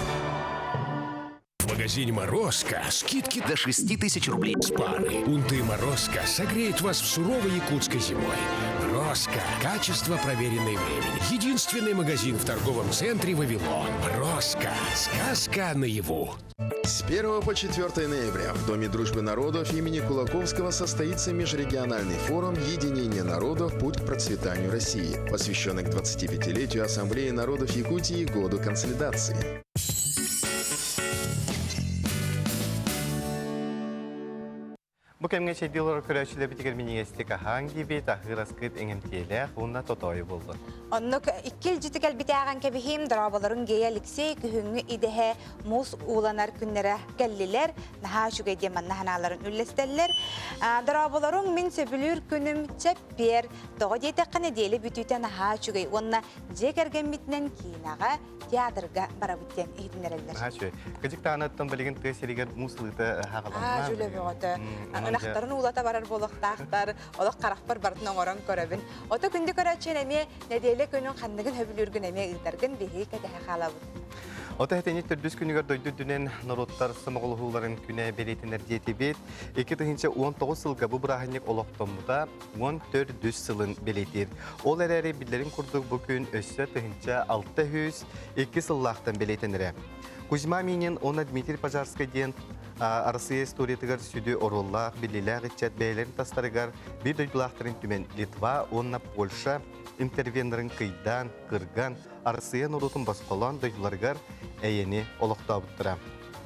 В магазине «Морозко» скидки до 6 тысяч рублей с пары. Унты «Морозко» согреют вас в суровой якутской зимой. «Морозко» – качество, проверенное временем. Единственный магазин в торговом центре «Вавилон». «Морозко» – сказка наяву. С 1 по 4 ноября в Доме дружбы народов имени Кулаковского состоится межрегиональный форум «Единение народов. Путь к процветанию России», посвященный к 25-летию Ассамблеи народов Якутии и году консолидации. Бу кэмҥэ чэйдии олорор көрөөччүлэрбитигэр минньигэстик аһаан киирбит, аһыыр аскыт эҥэмтиэлээх уонна тотоойу буоллун. Оннук икки илдьити кэлбитээҕин кэбиһиим, дорооболорун Гея Алексей күһүҥҥү идэһэ муус ууланар күннэрэ кэллилэр. Наһаа үчүгэй диэн манна санааларын үллэстэллэр. Дорооболоруҥ мин сөбүлүүр күнүм чэппиэр. Тоҕо диэтэххэ нэдиэлэ бүтүүтэ наһаа үчүгэй уонна дьиэ кэргэммитинэн киинэҕэ театрга барабыт диэн иһитиннэрэллэр. Наһаа үчүгэй. Кыдьык даҕаныттан билигин тыа сиригэр муус ылыыта хаҕаланна. Аа, дьүлэ бөҕөтө. Ынахтарын уулата барар буолуохтаахтар. Олох харахпар барытын оҥорон көрөбүн. Ото күндү көрөөччүн эмиэ нэдиэлэ күнүн ханныгын сөбүлүүргүн эмиэ ыытаргын биһиги кэтэһэ хаалабыт. Ото этини төрдүс күнүгэр дойду үрдүнэн норуоттар сомоҕолоһууларын күнэ бэлиэтэнэр диэтибит. 2019 сылга бу бырааһынньык олохтоммута 14 сылын бэлиэтиир. Ол эрээри биллэрин курдук бу күн өссө 1602 сыллаахтан бэлиэтэнэрэ. Кузьма Минин уонна Дмитрий Пожарскай диэн Арассыыйа историятыгар сүдү оруоллаах, биллиилээх ыччат бэйэлэрин тастарыгар биир дойдулаахтарын түмэн Литва уонна Польша интервеннарын кыйдаан, кырган, Арассыыйа норуотун босхолоон дойдуларыгар эйэни олохтообуттара.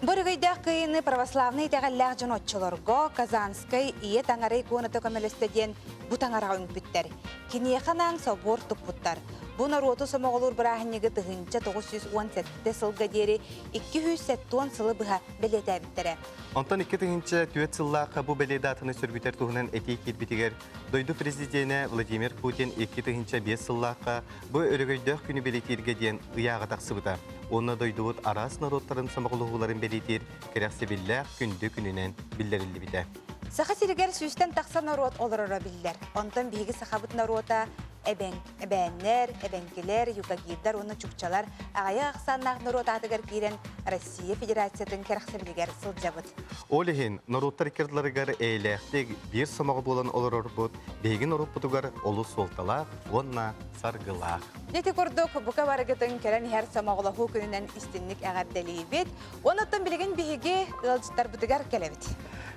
Бу өрөгөйдөөх кыайыыны православнай итэҕэллээх дьон оччолорго Казанскай Ийэ Таҥара иконата көмөлөстө диэн бу таҥараҕа үҥпүттэр. Киниэхэ анаан собуор туппуттар. Бу норуоту сомоҕолуур бырааһынньыгы 1917 сылга диэри 270 сылы быһа бэлиэтээбиттэрэ. Онтон 2004 сыллаахха бу бэлиэ даатаны сөргүтэр туһунан этии киирбитигэр дойду президенэ Владимир Путин 2005 сыллаахха Бу өрөгөйдөөх күнү бэлиэтииргэ диэн ыйааҕа тахсыбыта. Уонна дойдубут араас норуоттарын сомоҕолоһууларын бэлиэтиир кэрэхсэбиллээх күндү күнүнэн биллэриллибитэ. Саха сиригэр сүүстэн тахса норуот олороро биллэр. Онтон биһиги сахабыт норуота эбэҥ, эбээннэр, эбэҥкилэр, юкагирдар уонна чукчалар аҕыйах ахсааннаах норуот аатыгар киирэн Россия Федерациятын кэрэхсэбилигэр сылдьабыт. Ол иһин норуоттар иккардыларыгар эйэлээхтик биир сомоҕо буолан олорорбут биһиги норуоппутугар олус суолталаах уонна саргылаах. Ити курдук бука барыгытын кэлэн иһэр сомоҕолоһуу күнүнэн истинник эҕэрдэлиибит. Онуттан билигин биһиги ыалдьыттарбытыгар кэлэбит.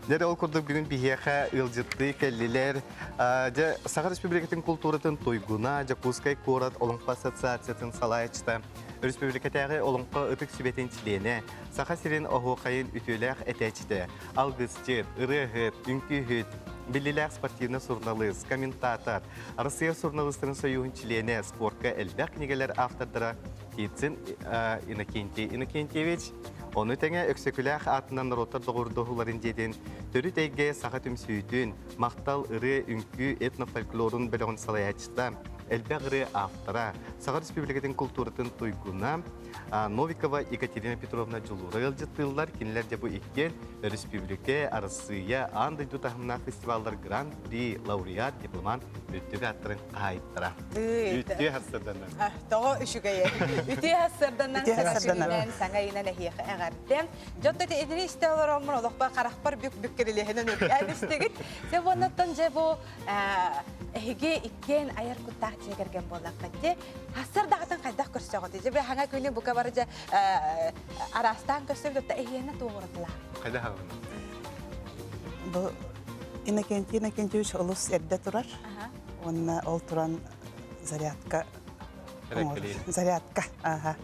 Дьэ ол курдук бүгүн биһиэхэ ыалдьыттыы кэллилэр. Дьэ Саха Республикатын култууратын туйгуна, Дьокуускай куорат Олоҥхо ассоциациятын салайааччыта, Өрөспүүбүлүкэтээҕи Олоҥхо ытык сүбэтин чилиэнэ, Саха сирин оһуохайын үтүөлээх этээччитэ, алгысчыт, ырыаһыт, үҥкүүһүт, биллилээх спортивнай суруналыыс, комментатор, Арассыыйа суруналыыстарын сойууһун чилиэнэ, спортка элбэх кинигэлэр автордара Птицын Иннокентий Иннокентьевич, ону тэҥэ Өксөкүлээх аатынан норуоттар доҕордоһууларын дьиэтин төрүт эйгэ саха түмсүүтүн, махтал ырыа үҥкүү этнофольклорун бөлөҕүн салайааччыта, элбэх ырыа автора, Саха Республикатын култууратын туйгуна Новикова Екатерина Петровна Дьулуура ыалдьыттыыллар. Кинилэр дьэ бу иккиэн өрөспүүбүлүкэ, Арассыыйа, аан дойду таһымнаах фестиваллар гран-при лауреат, дипломант үрдүк ааттарын хаһаайыттара. Үтүө хассарданан. Тоҕо үчүгэйэ. Үтүө хассарданан саҥа саҥа ыйынан эһиэхэ эҕэрдэ. Дьонто итини истэ олороммун олохпор харахпар бүк-бүк кирилиэһинэн үргээн истигит. Сэ буоннаттан дьэ бу эһиги иккиэн айар куттаах дьиэ кэргэн буоллаххыт дии. Хассардаҕытын хайдах көрсөҕүт? Дьэ бу хаҥа күнү бука бары дьэ араастаан көрсөбүт, оттон эһиэнэ туоҕуратылаа. Хайдах аҕын? Бу Иннокентий Иннокентьевич олус эрдэ турар. Уонна ол туран зарядка зарядка. Аха.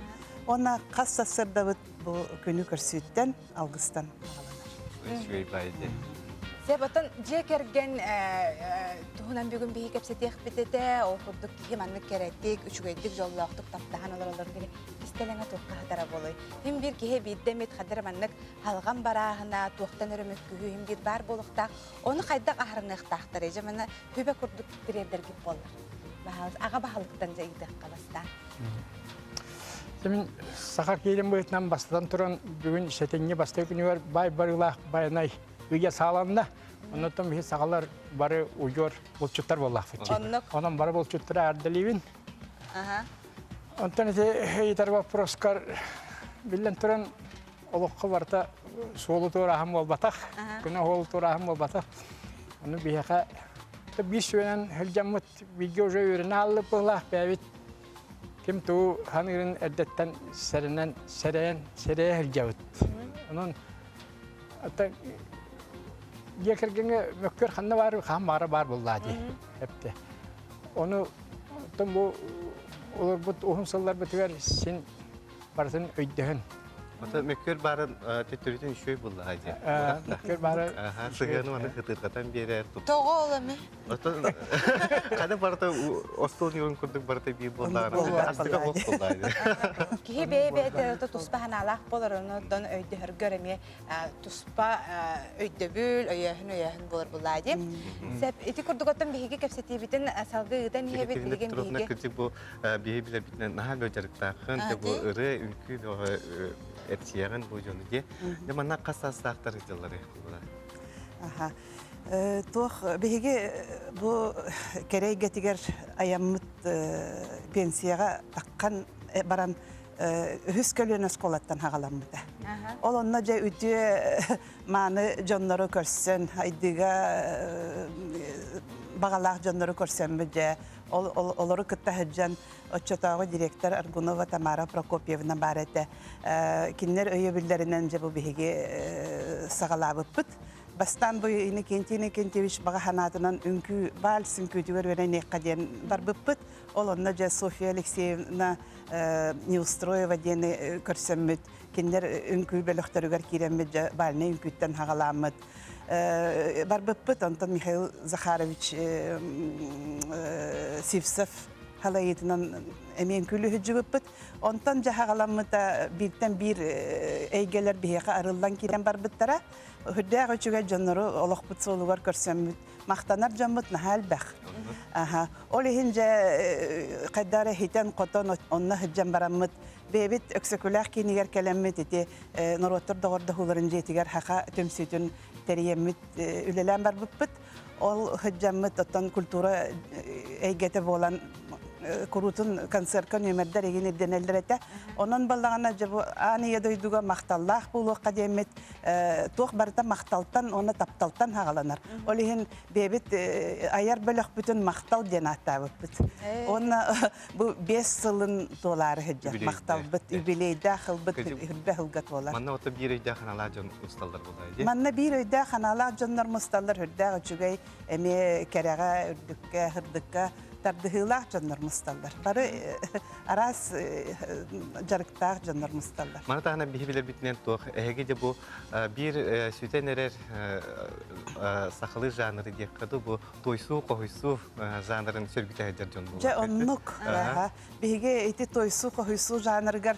Уонна хас сарсыардабыт бу күнү көрсүүттэн алгыстан аҕаланар. Үчүгэй баай дии. Сөп, оттон дьиэ кэргэн туһунан бүгүн биһи кэпсэтиэхпит этэ. Ол курдук киһи маннык кэрэтик, үчүгэйдик, дьоллоохтук таптаһан олороллорун диэн кистэлэҥэ туохха сытара буолуой? Мин биир киһи биирдэ эмит хадыр маннык халҕан барааһына, туохтан эрэ мөккүһүү иһин биир баар буолуохтаах. Ону хайдах аһарыныахтаахтарый? Дьэ, манна хүбэ курдук тириэрдэргит буоллар. Аҕа баһылыктан дьэ ыйытыахха бастаан. Мин саха киирин быһыытынан бастатан туран бүгүн сэтинньи бастакы күнүгэр баай барыылаах байанай ыйа сааланна. Оннуттан биһи сахалар бары удьуор булчуттар буоллахпыт. Онон бары булчуттары ардалиибин. Онтон ити ыйытар вопроскар биллэн туран олоххо барыта суолу туорааһын буолбатах, күнэ суолу туорааһын буолбатах. Ону биһиэхэ биир сүбэнэн сылдьаммыт бииргэ уже үөрэнэ ааллыбыт быһыылаах бэйэбит ким тугу ханыырын эрдэттэн сэрэнэн сэрэйэн сэрэйэ сылдьабыт. Онон дьиэ кэргэҥҥэ мөккүөр ханна баар хаһан баара баар буоллаа дии эптэ. Ону оттон бу олорбут уһун сылларбытыгар син барытын өйдөһөн. Ото мөккүөр баарын төттөрүтүн үчүгэй буоллаҕа дии. Мөккүөр баара сыһыаны маны хытырҕатан биэрэр. Тоҕо ол эми? Ото хана барыта остуол ньуурун курдук барыта биир буоллаҕына астыга ох буоллаҕа. Киһи бэйэ-бэйэтэ туспа санаалаах буолар, онон өйдөһөргөр эмиэ туспа өйдөбүл, өйөөһүн-өйөөһүн буолар буллаа дии. Сеп, ити курдук оттон биһиги кэпсэтиибитин салгыы ыытан иһэбит, билигин биһиги... Кырдьык бу биһи билэрбитинэн наһаа бөө дьарыктааххын, бу ырыа, үҥкүү бөҕө эрчийэҕин бу дьону дии. Дьэ манна хас саастаахтар сылдьалларый холобура? Аха. Туох биһиги бу кэрэ эйгэтигэр айаммыт пенсияҕа таххан баран үһүс көлүөнэ оскуолаттан хаҕаламмыта. Ол онно дьэ үтүө мааны дьоннору көрсөн, айдыыга баҕалаах дьоннору көрсөммүт дьэ олору кытта сылдьан оччотооҕу директор Аргунова Тамара Прокопьевна баар этэ. Кинилэр өйөбүллэринэн дьэ бу биһиги саҕалаабыппыт. Бастаан бу Иннокентий Иннокентьевич баҕа санаатынан үҥкүү вальс үҥкүүтүгэр үөрэниэххэ диэн барбыппыт. Ол онно дьэ Софья Алексеевна Неустроева диэни көрсөммүт, кинилэр үҥкүү бөлөхтөрүгэр киирэммит дьэ бальнай үҥкүүттэн хаҕалааммыт барбыппыт. Онтон Михаил Захарович Сивцев халайыытынан эмиэ үҥкүүлүү сылдьыбыппыт. Онтон дьэ хаҕаламмыта бииртэн биир эйгэлэр биһиэхэ арыллан киирэн барбыттара. Үрдээх үчүгэй дьоннору олохпут суолугар көрсөммүт махтанар дьоммут наһаа элбэх. Аха. Ол иһин дьэ хайдах эрэ хитэн-хотон онно сылдьан бараммыт бэйэбит Өксөкүлээх киинигэр кэлэммит ити норуоттар доҕордоһууларын дьиэтигэр саха түмсүүтүн тэрийэммит үлэлээн барбыппыт. Ол сылдьаммыт оттон культура эйгэтэ буолан куруутун концертка нүөмэрдэр игин ирдэнэллэр этэ. Онон баллаҕана дьэ бу аан ийэ дойдуга махталлаах буолуохха диэммит туох барыта махталтан уонна тапталтан хаҕаланар. Ол иһин бэйэбит айар бөлөхпүтүн махтал диэн ааттаабыппыт. Уонна бу 5 сылын туолаары сылдьар махталбыт юбилейдаах ылбыт үрбэ сылга туолар. Манна ото биир өйдөөх ханалаах дьон мусталлар буолаа Манна биир өйдөөх ханалаах дьоннор мусталлар үрдээх үчүгэй эмиэ кэрэҕэ, үрдүккэ, сырдыкка тардыһыылаах дьоннор мусталлар. Бары араас дьарыктаах дьоннор мусталлар. Маны таһынан биһи билэрбитинэн туох эһиги де бу биир сүтэн эрэр сахалыы жанры диэххэ дуу бу туойсуу хоһуйсуу жанрын сөргүтэ сылдьар дьон Дьэ оннук. Биһиги ити туойсуу хоһуйсуу жанрыгар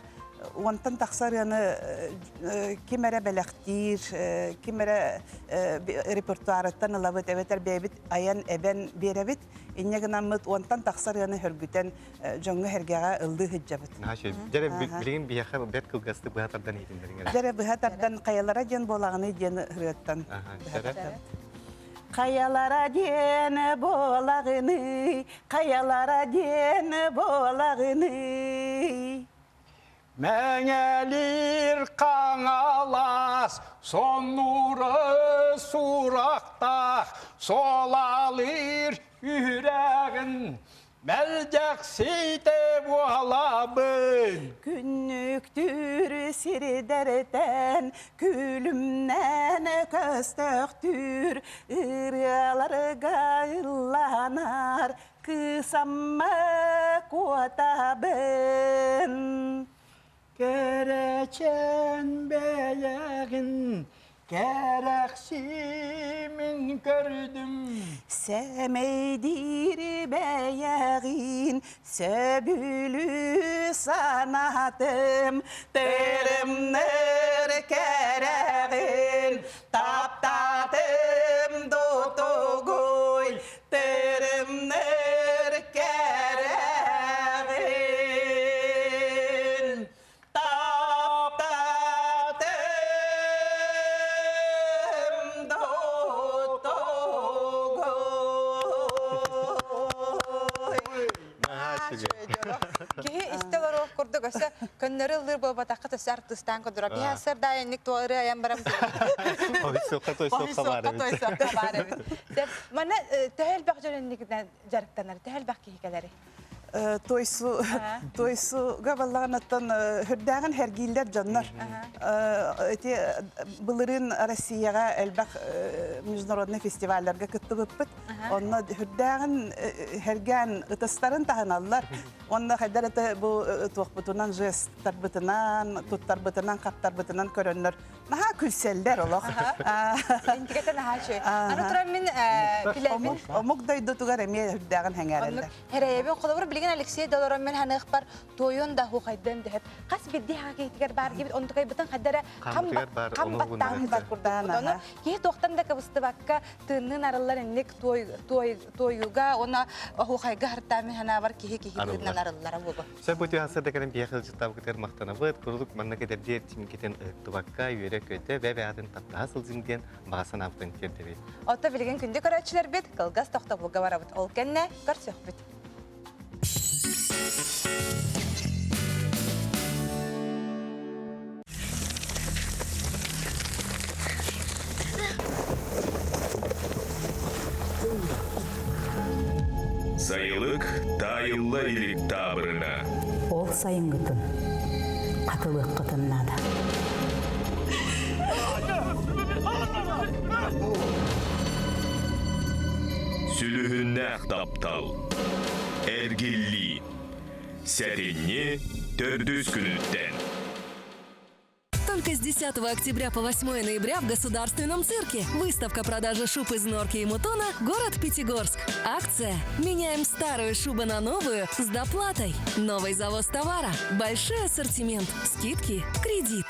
уонтан тахса ырыаны ким эрэ бэлэхтиир, ким эрэ репертуарыттан ылабыт эбэтэр бэйэбит айан эбэн биэрэбит. Инньэ гынаммыт уонтан тахса ырыаны хөргүтэн дьоҥҥо-сэргэҕэ ыллыы сылдьабыт. Дьэрэ билигин биһиэхэ бэрт кылгастык быһа тардан иһитиннэриҥ Дьэрэ быһа тардан хайалара диэн буолаҕыный диэн ырыаттан быһа тардабыт. Хайалара диэн буолаҕыный, хайалара диэн буолаҕыный. Мэҥэлиир Хаҥалас соннууры сурахтаах, солалыыр үрэҕин. Мэлдьэхсиитэ буолабын. Күннүктүүр сирдэртэн күлүмнэн көстөхтүүр ырыаларга ылланар кыысамма куотабын. Кэрэчээн бэйэҕин кэрэхсиимин көрдүм. Сэмэйдиир бэйэҕин сөбүлүү санаатым, тырымныр кэрэҕин таптаатым дутугуй, Тырымныр кэрэҕин таптатым дотугуй. Киһи истэ олоруох курдук өссө көннөрү ыллыыр буолбатахха өссө артыыстаан курдура. Биһи сырдаайынник туо ырыа айан баран Ойсуохха тойсуохха баар эбит. Тойсуохха баар эбит. Манна төһө элбэх дьон инникитинэн дьарыктанар, төһө элбэх киһи кэлэрий? Тойсу тойсуга баллаҕанаттан хүрдээҕин хэргииллэр дьоннор. Ити былырыын Россияҕа элбэх международный фестивалларга кыттыбыппыт. Онно хүрдээҕин хэргээн ытыстарын таһыналлар. Онно хайдар это бу туохпутунан жесттарбытынан, туттарбытынан, хаптарбытынан көрөннөр наһаа күлсэллэр олох. Интигэтэ наһаа үчүгэй. Аны туран мин билэбин. Омук дойдутугар эмиэ үрдээҕин хэҥээрэллэр. Хэрэйэбин холобур билигин Алексей Долорон мен ханыахпар туойун да хухайдын дэһэп хас бирдии хаакиитигэр баар диэбит онтукайбытын хайдара хам баттаан бар курдук. Ону киһи туохтан да кыбыстыбакка тыынныын арыллар инник туойуга уонна оһуохайга хартаами ханаабар киһи киһи тыыннан арыллара буолуо. Сөп бу түһасыр кэлэн биһиэхэ ыалдьыттаабыкытыгар махтанабыт. Курдук манна кэдэрдиэр чиҥкитин ыһыктыбакка, үөрэ-көтө, бэйэ-бэйэҕитин таптаһа сылдьыҥ диэн баҕа санаабытын тиэрдэбит. Оттон билигин күндү көрөөччүлэрбит кылгас тохтобулга барабыт. Ол кэннэ көрсүөхпүт. Сайылык таайылла илик таабырына. Ол сайыҥҥытын хатылыаххытын наада. Сүлүһүннээх таптал. Эргиллии. Сэтинньи төрдүс күнүттэн. Только с 10 октября по 8 ноября в Государственном цирке. Выставка продажи шуб из норки и мутона «Город Пятигорск». Акция «Меняем старую шубу на новую с доплатой». Новый завоз товара, большой ассортимент, скидки, кредит.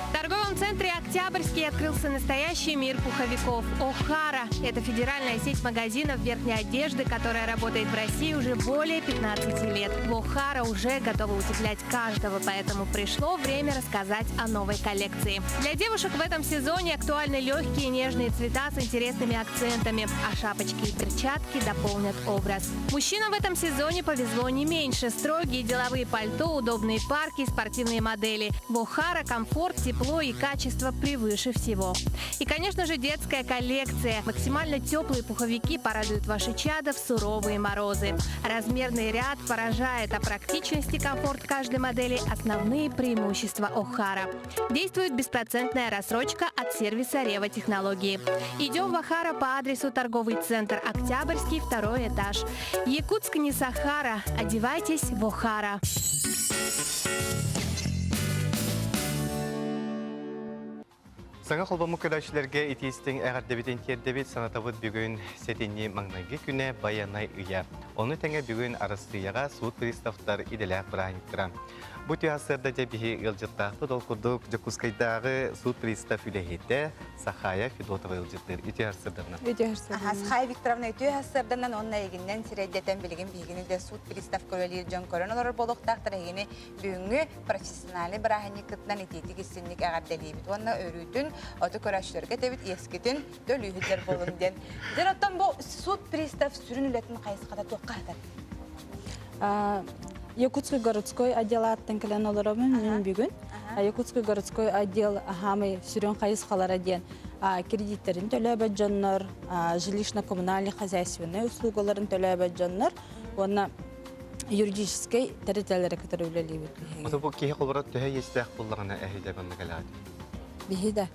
В торговом центре «Октябрьский» открылся настоящий мир пуховиков. «Охара» – это федеральная сеть магазинов верхней одежды, которая работает в России уже более 15 лет. В «Охара» уже готовы утеплять каждого, поэтому пришло время рассказать о новой коллекции. Для девушек в этом сезоне актуальны легкие нежные цвета с интересными акцентами, а шапочки и перчатки дополнят образ. Мужчинам в этом сезоне повезло не меньше. Строгие деловые пальто, удобные парки, спортивные модели. В «Охара» комфорт, тепло и качество превыше всего. И, конечно же, детская коллекция. Максимально теплые пуховики порадуют ваши чада в суровые морозы. Размерный ряд поражает, а практичность и комфорт каждой модели – основные преимущества Охара. Действует беспроцентная рассрочка от сервиса Рева Технологии. Идем в Охара по адресу торговый центр Октябрьский, второй этаж. Якутск не Сахара. Одевайтесь в Охара. Саҥа холбоммут көрөөччүлэргэ итиистиҥ эҕэрдэбитин тиэрдэбит, санатабыт бүгүн сэтинньи маҥнайгы күнэ байанай ыйа. Ону тэҥэ бүгүн Арассыыйаҕа суут приставтар идэлээх бырааһынньыктара. Бу түһэ сарсыарда дьэ биһи ыалдьыттаахпыт ол курдук Дьокуускайдааҕы суут пристав үлэһитэ Сахая Федотова ыалдьыттыыр. Үтүө сарсыарданан. Үтүө сарсыарданан. Сахая Викторовна үтүө сарсыарданан уонна эйигиннэн сирэйдэтэн билигин биһигини да суут пристав көрөлиир дьон көрөн олорор буолуохтаахтар эһигини бүгүҥҥү профессиональнай бырааһынньыккытынан итиитик истинник эҕэрдэлиибит уонна өрүүтүн оту көрөөччүлэргэ этэбит иэскитин төлүүһүттэр буолун диэн. Дьэн оттон бу суут пристав сүрүн үлэтин хайысхата туохха сытар? Якутский городской отдел ааттан кэлэн олоробун мин бүгүн. Якутский городской отдел хаамай сүрүн хайысхалара диэн. Кредиттерин төлөөбөт дьоннор, жилищно-коммунальный хозяйственнай услугаларын төлөөбөт дьоннор уонна юридическай тэрилтэлэри кытары үлэлиибит биһиги. Ото бу киһи холбора төһө иэстээх буоллаҕына эһиилэ манна кэлээт. Биһи да.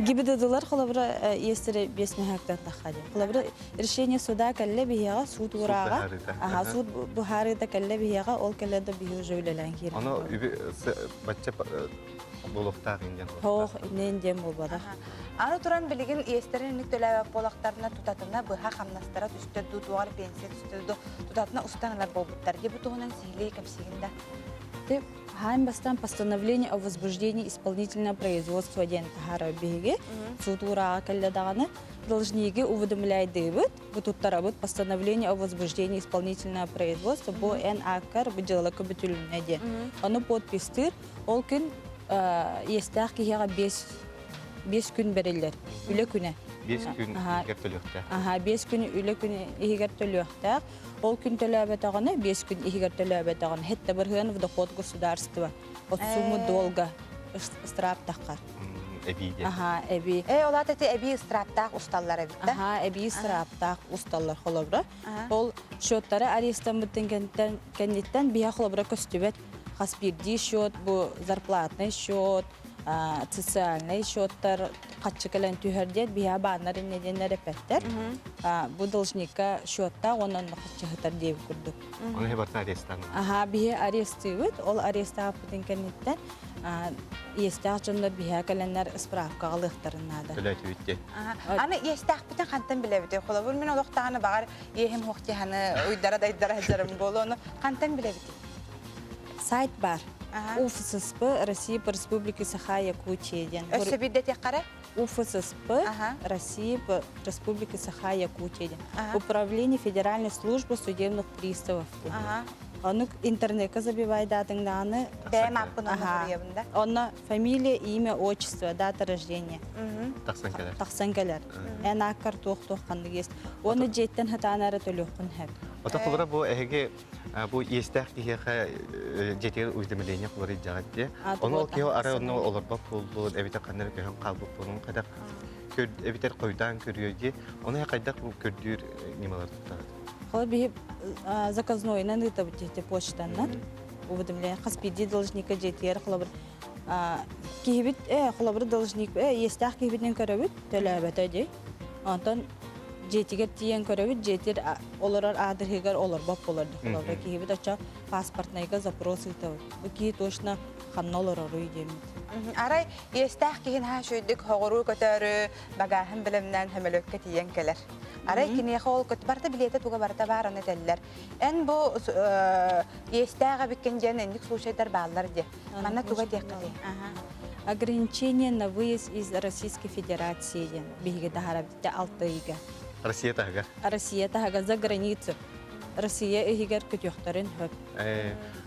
ГИБДДлар холобура иэстэрэ биэс мөһөөктөн тахха диэн. Холобура решение суда кэллэ биһиэҕэ суут уурааҕа. Аха суут быһаарыыта кэллэ биһиэҕэ ол кэллэ да биһи уже үлэлээн киирэр. Ону үбү бачча буолуохтаах индиэн Хоох иннин диэн буолбатах. Аны туран билигин иэстэрин инник төлөөбөт буолахтарына тутатына быһа хамнастара түстэ дуу, туоҕар пенсия түстэ дуу, тутатына устан ылар буолбуттар. Дии бу туһунан сиһилии кэпсиигин да. Ты хаһан бастаан постановление о возбуждении исполнительного производства диэн таһаарар биһиги суут уурааҕа кэллэ даҕаны должниги уведомляйдыыбыт бу туттарабыт постановление о возбуждении исполнительного производства бу эн ааккар бу дьыала көбүтүлүннэ диэн ону подпистыыр ол күн иэстээх киһиэхэ биэс биэс күн бэриллэр үлэ күнэ биэс күн иһигэр төлүөхтээх аха биэс күн үлэ күн иһигэр төлүөхтээх Ол күн төлөөбөтөҕүнэ, биэс күн иһигэр төлөөбөтөҕүнэ, хэттэ бырыһыан в доход государства от суммы долга ыстырааптаххар. Эбии диэн. Аха, эбии. Э, ол аата ити эбии ыстырааптаах усталлар эбит да? Аха, эбии ыстырааптаах усталлар холобура. Ол счеттары арестаммыттын кэнниттэн биһэ холобура көстүбэт. Хас биирдии счет бу зарплатный счет, социальный счеттар хаччы кэлэн түһэр диэн биһиэхэ бааннар инньэ диэн эрэппэттэр. Бу должникка счеттаах уонна онно хаччыһытар диэбит курдук. Ону иһи барытын арестаан. Аха, биһи арестыыбыт. Ол арестааппытын кэнниттэн иэстээх дьоннор биһиэхэ кэлэннэр справкаҕа ылыахтарын наада. Төлөөтүбүт диэн. Аны иэстээхпитин хантан билэбитий? Холобур, мин олохтоҕуна баҕар иэһим хуохтиһаны уйдара дайдара сылдьарым буолуо, ону хантан билэбитий? Сайт бар. УФССП России по Республике Саха-Якутия диэн. Өссө биирдэ этиэххэ УФССП России по Республике Саха-Якутия диэн. Управление Федеральной службы судебных приставов диэн. Ону интернетка забивайдаатыҥ Бэйэм ааппын онно суруйабын да? Онно фамилия, имя, отчество, дата рождения. Тахсан кэлэр. Тахсан кэлэр. Эн ааккар туох-туох ханнык есть. Уонна дьиэттэн хатаан эрэ төлүөххүн сөп. Ото холобура бу эһиги бу иэстээх киһиэхэ дьиэтигэр уведомление холор илдьэҕит дии. Ону ол киһи арай онно олорбот буоллун, эбэтэр ханна эрэ көһөн хаалбыт буоллун, хайдах эбэтэр хойутаан көрүө дии. Ону хайдах бу көрдүүр ньымалар туттаҕыт? Холор биһи заказнойунан ыытабыт дии почтаннан. Уведомление хас биирдии должника дьиэтигэр холобур киһибит э холобур должник э иэстээх киһибитин көрөбүт төлөөбөтө дии. Онтон дьиэтигэр тиийэн көрөбүт, дьиэтигэр олорор аадырыһыгар олорбот буолар холобура киһибит оччо паспортнайга запрос ыытабыт. Бу киһи точно ханна олороруй диэммит. Арай иэстээх киһи наһаа үчүгэйдик хоҕуруу көтөөрү багааһын бэлэмнээн сөмөлүөккэ тиийэн кэлэр. Арай киниэхэ ол барыта билиэтэ туга барыта баар аны этэллэр. Эн бу иэстээх эбиккин диэн инник случайдар бааллар диэ. Манна туга диэххитий? Ограничение на выезд из Российской Федерации диэн биһиги таһаарабыт алта ыйга. Россия таһыгар. Россия таһыгар за границу. Россия иһигэр көтүөхтэрин хөп.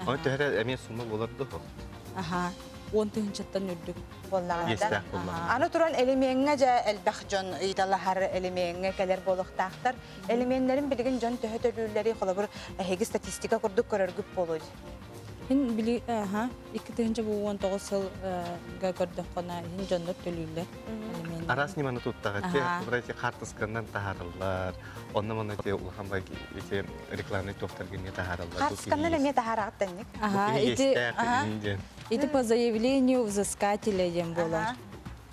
Оны төһөрө эмиэ сумма болар дуо? Аха. Он тыһынчаттан үрдүк. Буоллаҕына. Аны туран элемиэҥҥэ дьэ элбэх дьон ыйыталаһар элемиэҥҥэ кэлэр буолуохтаахтар. Элемиэннэрин билигин дьон төһө төлүүллэрий холобур эһиги статистика курдук көрөргүт буолуо Мин били аха 2019 сылга көрдөххүнэ иһин дьоннор төлүүллэр. Араас ньыманы туттаҕыт те вроде хаартысканан таһаараллар. Онно манна те улахан бай ити рекламный туохтарга эмиэ таһаараллар. Хаартысканан эмиэ таһаараҕыт тэнник. Аха ити ити по заявлению взыскателя диэн буолар.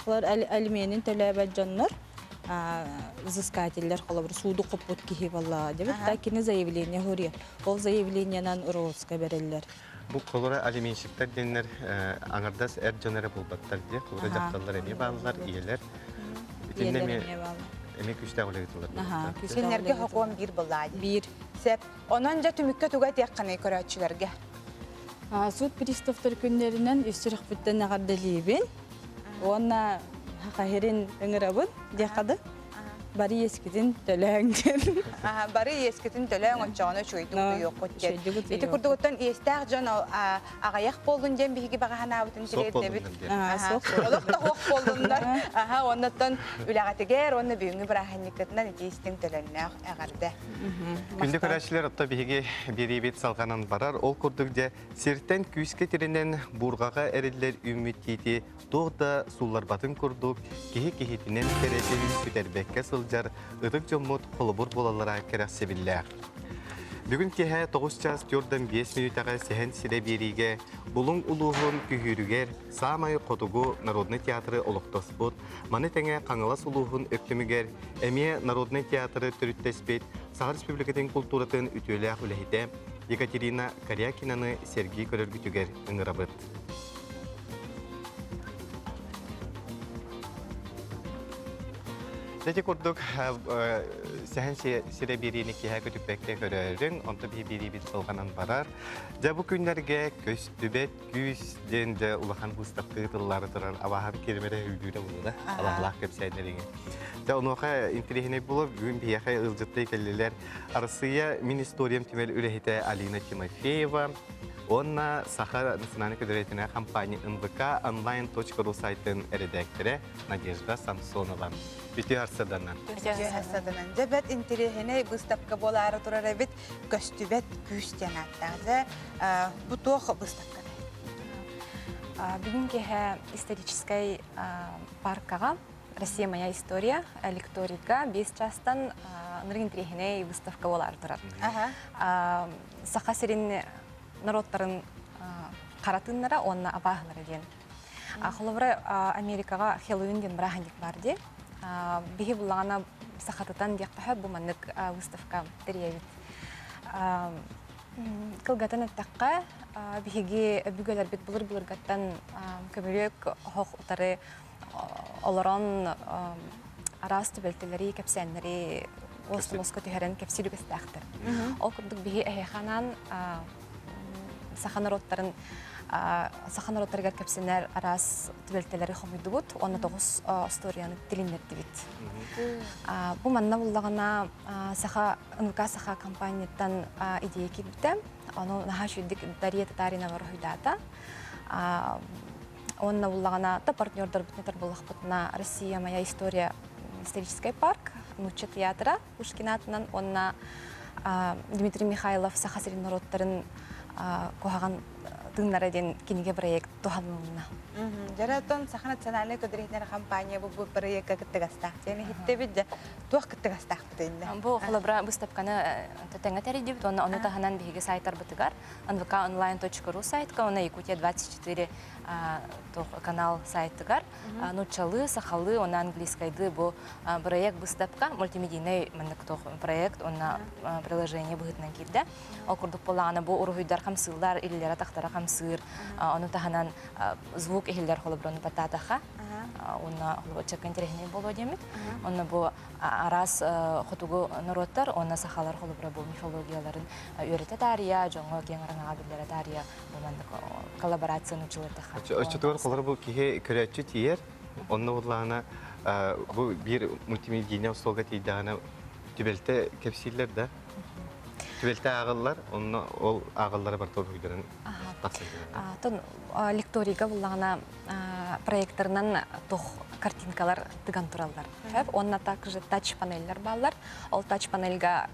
Олор алименин төлөөбөт дьоннор взыскателлэр холобур сууду хоппут киһи буолла дебит да кини заявление хуруйар. Ол заявлениенан Роска бэриллэр. Бу холура алименщиктар диэннэр аҥардас эр дьон эрэ буолбаттар диye, холура дьахталлар эмиэ бааллар, ийэлэр. Итиннэ эмиэ эмиэ күүстээх үлэ ыытыллар. Кинилэргэ хокуон биир былаа Биир. Сеп. Онон дьэ түмүккэ туга этиэххиний көрөөччүлэргэ? Суут приставтар күннэринэн үс сүрэхпиттэн эҕэрдэлиибин. Уонна хахахирин ыҥырабын диэххэ да. Бары иэскитин төлөөҥ диэн. Бары иэскитин төлөөҥ оччоҕуна үчүгэйдик утуйуоххут диэн. Ити курдугуттан иэстээх дьон аҕыйах буоллун диэн биһиги баҕа санаабытын тириэрдэбит. Олох да суох буоллуннар. Аха, оннуттан үлэҕитигэр уонна бүгүҥҥү бырааһынньыккытынан итии истиҥ төлөннөөх эҕэрдэ. Күндү көрөөччүлэр, отто биһиги биэриибит салҕанан барар. Ол курдук дьэ сиртэн күүскэ тиринэн буурҕаҕа эриллэр үүммүт тиити туох да суулларбатын курдук киһи киһитинэн кэрэтин сүтэрбэккэ сылдьар ытык дьоммут холобур буолаллара кэрэхсэбиллээх. Бүгүн киэһэ 9 чаас 45 мүнүүтэҕэ Сэһэн сирэ биэриигэ Булуҥ улууһун Күһүүрүгэр саамай хотугу народнай театры олохтоспут, маны тэҥэ Хаҥалас улууһун Өктөмүгэр эмиэ народнай театры төрүттэспит Саха Республикатын култууратын үтүөлээх үлэһитэ Екатерина Корякинаны сэргии көрөргүтүгэр ыҥырабыт. Ити курдук сэһэн сирэ биэриини киэһэ көтүппэккэ көрөрүҥ, онто биһи биэриибит салҕанан барар. Дьэ бу күннэргэ көстүбэт күүс диэн дьэ улахан быыстапка ыытыллаары турар абааһы киримэрэ үгүүрэ буолла. Алаһалаах кэпсээннэриҥи. Дьэ онуоха интэриэһинэй буолар бүгүн биһиэхэ ыалдьыттыы кэллилэр Арассыыйа мин историям түмэл үлэһитэ Алина Тимофеева, Уонна Саха национальнай көдөрөтүнэ компания НВК онлайн.ру сайтын эрэдээктэрэ Надежда Самсонова. Үтүө харсаданан. Үтүө харсаданан. Дьэ бэрт интэриэһинэй быыстапка буолаары турар эбит. Көстүбэт күүс диэн ааттаах. Дьэ бу туох быыстапка? Бүгүн киэһэ историческай паркаҕа Россия моя история лекторийга 5 чаастан ынырык интэриэһинэй выставка буолаары турар. Саха сирин норуоттарын хара тыыннара уонна абааһылара диэн. Холобура, Америкаҕа Хэллоуин диэн бырааһынньык баар дии. Биһи буллаҕына сахатытан диэххэ бу маннык выставка тэрийэбит. Кылгатан эттэххэ, биһиги өбүгэлэрбит былыр-былыргаттан көмүлүөк оһох утары олорон араас түбэлтэлэри, кэпсээннэри уос-муоска түһэрэн кэпсиир үгэстээхтэр. Ол курдук биһи эһиэхэ анаан саха норуоттарын саха норуоттарыгар кэпсэнэр араас түбэлтэлэри хомуйдубут уонна тоҕус остуоруйаны тилиннэрдибит. Бу манна буллаҕына саха НВК Саха компанияттан идея киирбитэ. Ону наһаа үчүгдүк Дария Татаринова уруһуйдаата. Уонна буллаҕына та партнердарбытын этэр буоллахпытына Россия моя история историческай парк, нуучча театра Пушкин аатынан уонна Дмитрий Михайлов Саха сирин норуоттарын куһаҕан тыыннара диэн кинигэ проект туһанылынна. Дьэ, Саха национальнай көдүрүһүнэр компания бу проекка кыттыгастаах диэн иһиттибит. Дьэ, туох кыттыгастаахпыт иннэ? Бу холобура выставканы тэҥҥэ тэрийдибит уонна ону таһынан биһиги сайтарбытыгар nvkonline.ru сайтка уонна Якутия 24 канал сайтыгар нууччалыы, сахалыы уонна английскайдыы бу проект быыстапка мультимедийнай маннык проект уонна приложение быһыытынан киирдэ. Ол курдук буоллаҕына бу уруһуйдар хамсыыллар, илилэрэ тахтара хамсыыр, ону таһынан звук иһиллэр холобуруну баттаатахха уонна холобурчакка интэриэһинэй буолуо диэммит. Онно бу араас хотугу норуоттар уонна сахалар холобура бу мифологияларын үөрэтэ таарыйа, дьоҥҥо киэҥ араҥаҕа биллэрэ таарыйа бу маннык коллаборацияны учулатаха. Оччотугар холобура бу киһи көрөөччү тиийэр, онно буоллаҕына бу биир мультимедийнай остуолга тиийдэҕинэ түбэлтэ кэпсииллэр да түбэлтэ ааҕыллар, онно ол ааҕыллара барыта уруһуйдаран тахсан Тон лекторийга буллаҕына проекторынан туох картинкалар тыган тураллар. Уонна также тач-панеллэр бааллар. Ол тач-панельга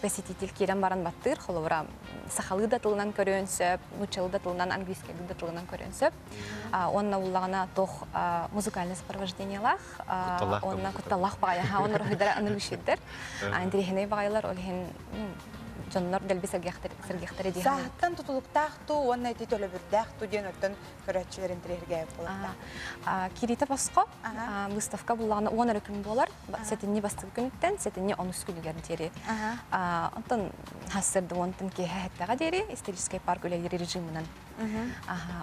посетитель киирэн баран баттыыр, холобура, сахалыы да тылынан көрүөн сөп, нууччалыы да тылынан, английскайдыы да тылынан көрүөн сөп. Уонна буллаҕына туох музыкальное сопровождениелаах, уонна кутталлаах баҕайы, онно уруһуйдара ынырык Интэриэһинэй баҕайылар, ол иһин дьоннор дэлби сэргиэхтэрэ дии Сааһыттан тутулуктаах туу уонна ити төлөбүрдээх туу диэн оттон көрөөччүлэр интэриэһиргээбит буолуохтаах. Киириитэ босхо, выставка буллаҕына 10 эрэ күн буолар. Сэтинньи бастакы күнүттэн сэтинньи онус күнүгэр диэри. Онтон сарсыарда уонтан киэһэ эттэҕэ диэри историческай парк үлэлиир режимынан.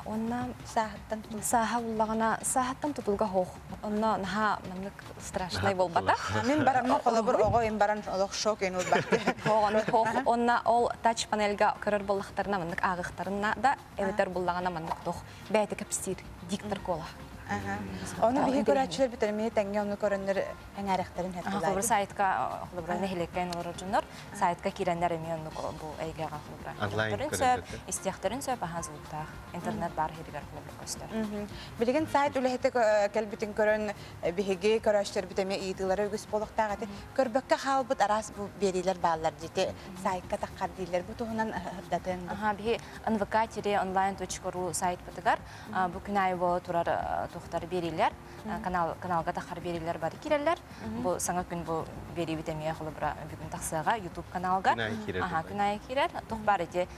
Уонна сааһыттан сааһа буллаҕына сааһыттан тутулга хоох. Онно наһаа маннык страшнай буолбатах. Мин бараммын холобур оҕо им баран олох шок ин ылбат. Онна ол тач панельга көрөр буоллахтарына маннык ааҕыахтарына да эбэтэр буллаҕына маннык туох бэйэтэ кэпсиир диктор кола. Ону биһи көрөөччүлэр бүтэрмиэ тэҥҥэ ону көрөннөр эҥээрэхтэрин хэттилэр. Холобур сайтка холобура нэһилиэккэ олорор дьоннор сайтка киирэннэр эмиэ оннук бу эйгэҕэ холобура көрүөхтэрин сөп, истиэхтэрин сөп аһаа звуктаах интернет баар иһигэр холобура көстөр. Билигин сайт үлэһитэ кэлбитин көрөн биһиги көрөөччүлэрбит эмиэ ыйытыылара үгүс буолуохтаах этэ. Көрбөккө хаалбыт араас бу биэриилэр бааллар дьити сайтка таххар дииллэр. Бу туһунан сырдатыаҥ. Аха биһи nvk-online.ru сайтпытыгар бу күн аайы буола турар туохтар биэриилэр канал каналга таххар биэриилэр бары киирэллэр. Бу саҥа күн бу биэриибит эмиэ холобура бүгүн тахсыаҕа YouTube каналга. Аха күн аайы киирэр. Туох баар ити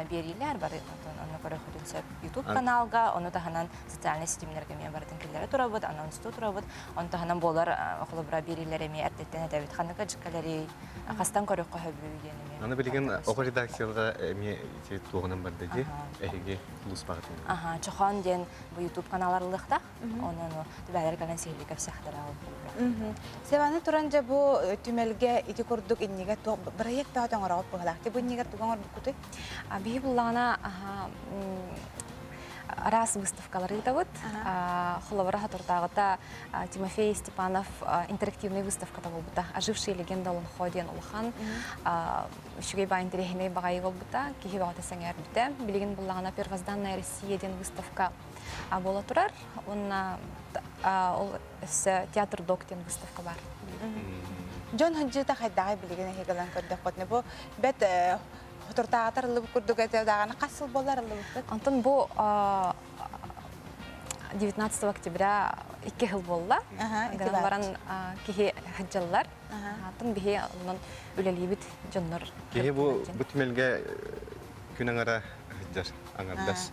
биэриилэр бары онно көрөхүтүн сөп. YouTube каналга, ону таһынан социальнай ситимнэргэ эмиэ барытын киллэрэ турабыт, анонстуу турабыт. Ону таһынан буолар холобура биэриилэр эмиэ эрдэттэн этэбит. Ханнык дьыккалэрий, хастан көрөххө сөбүй диэн эмиэ. Аны билигин оҕо редакциялара эмиэ ити туоҕунан барда дии, эһиги улууспаҕытын. Аха, Чохон диэн бу YouTube канал арыллыахтаах. Ону ону түбээлэр кэлэн сиһилии кэпсэхтэрэ ол. Севаны туран дьэ бу түмэлгэ ити курдук иннигэ туох бырайыак бөҕөтө оҥороҕут быһыылаах. Бу иннигэр тугу оҥорбуккутуй? Биһи буллаҕына араас выставкалары ыытабыт. Холобура соторутааҕыта Тимофей Степанов интерактивный выставката буолбута. Ожившие легенда Олонхо диэн улахан үчүгэй баай интэриэһинэй баҕайы буолбута. Киһи бөҕөтө сэҥээрбитэ. Билигин буллаҕына Первозданная Россия диэн выставка буола турар. Уонна ол өссө Театр Док диэн выставка бар. Дьон сылдьыыта хайдаҕай билигин эһиги ылан көрдөххүтүнэ бу бэт Хотуртааҕытар ыллыбыт курдук этэ даҕаны хас сыл буоллар ыллыбыппыт? Онтон бу 19 октября икки сыл буолла. Гынан баран киһи сылдьаллар. Атын биһи онон үлэлиибит дьоннор. Киһи бу бу түмэлгэ күн аҥара сылдьар аҥардас.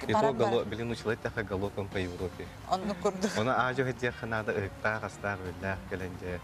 И то гало билин училай таха галопом по Европе. Оннук курдук. Оны аажы сылдьыахха наада ыһыктаах астаах үллээх кэлэн дьэ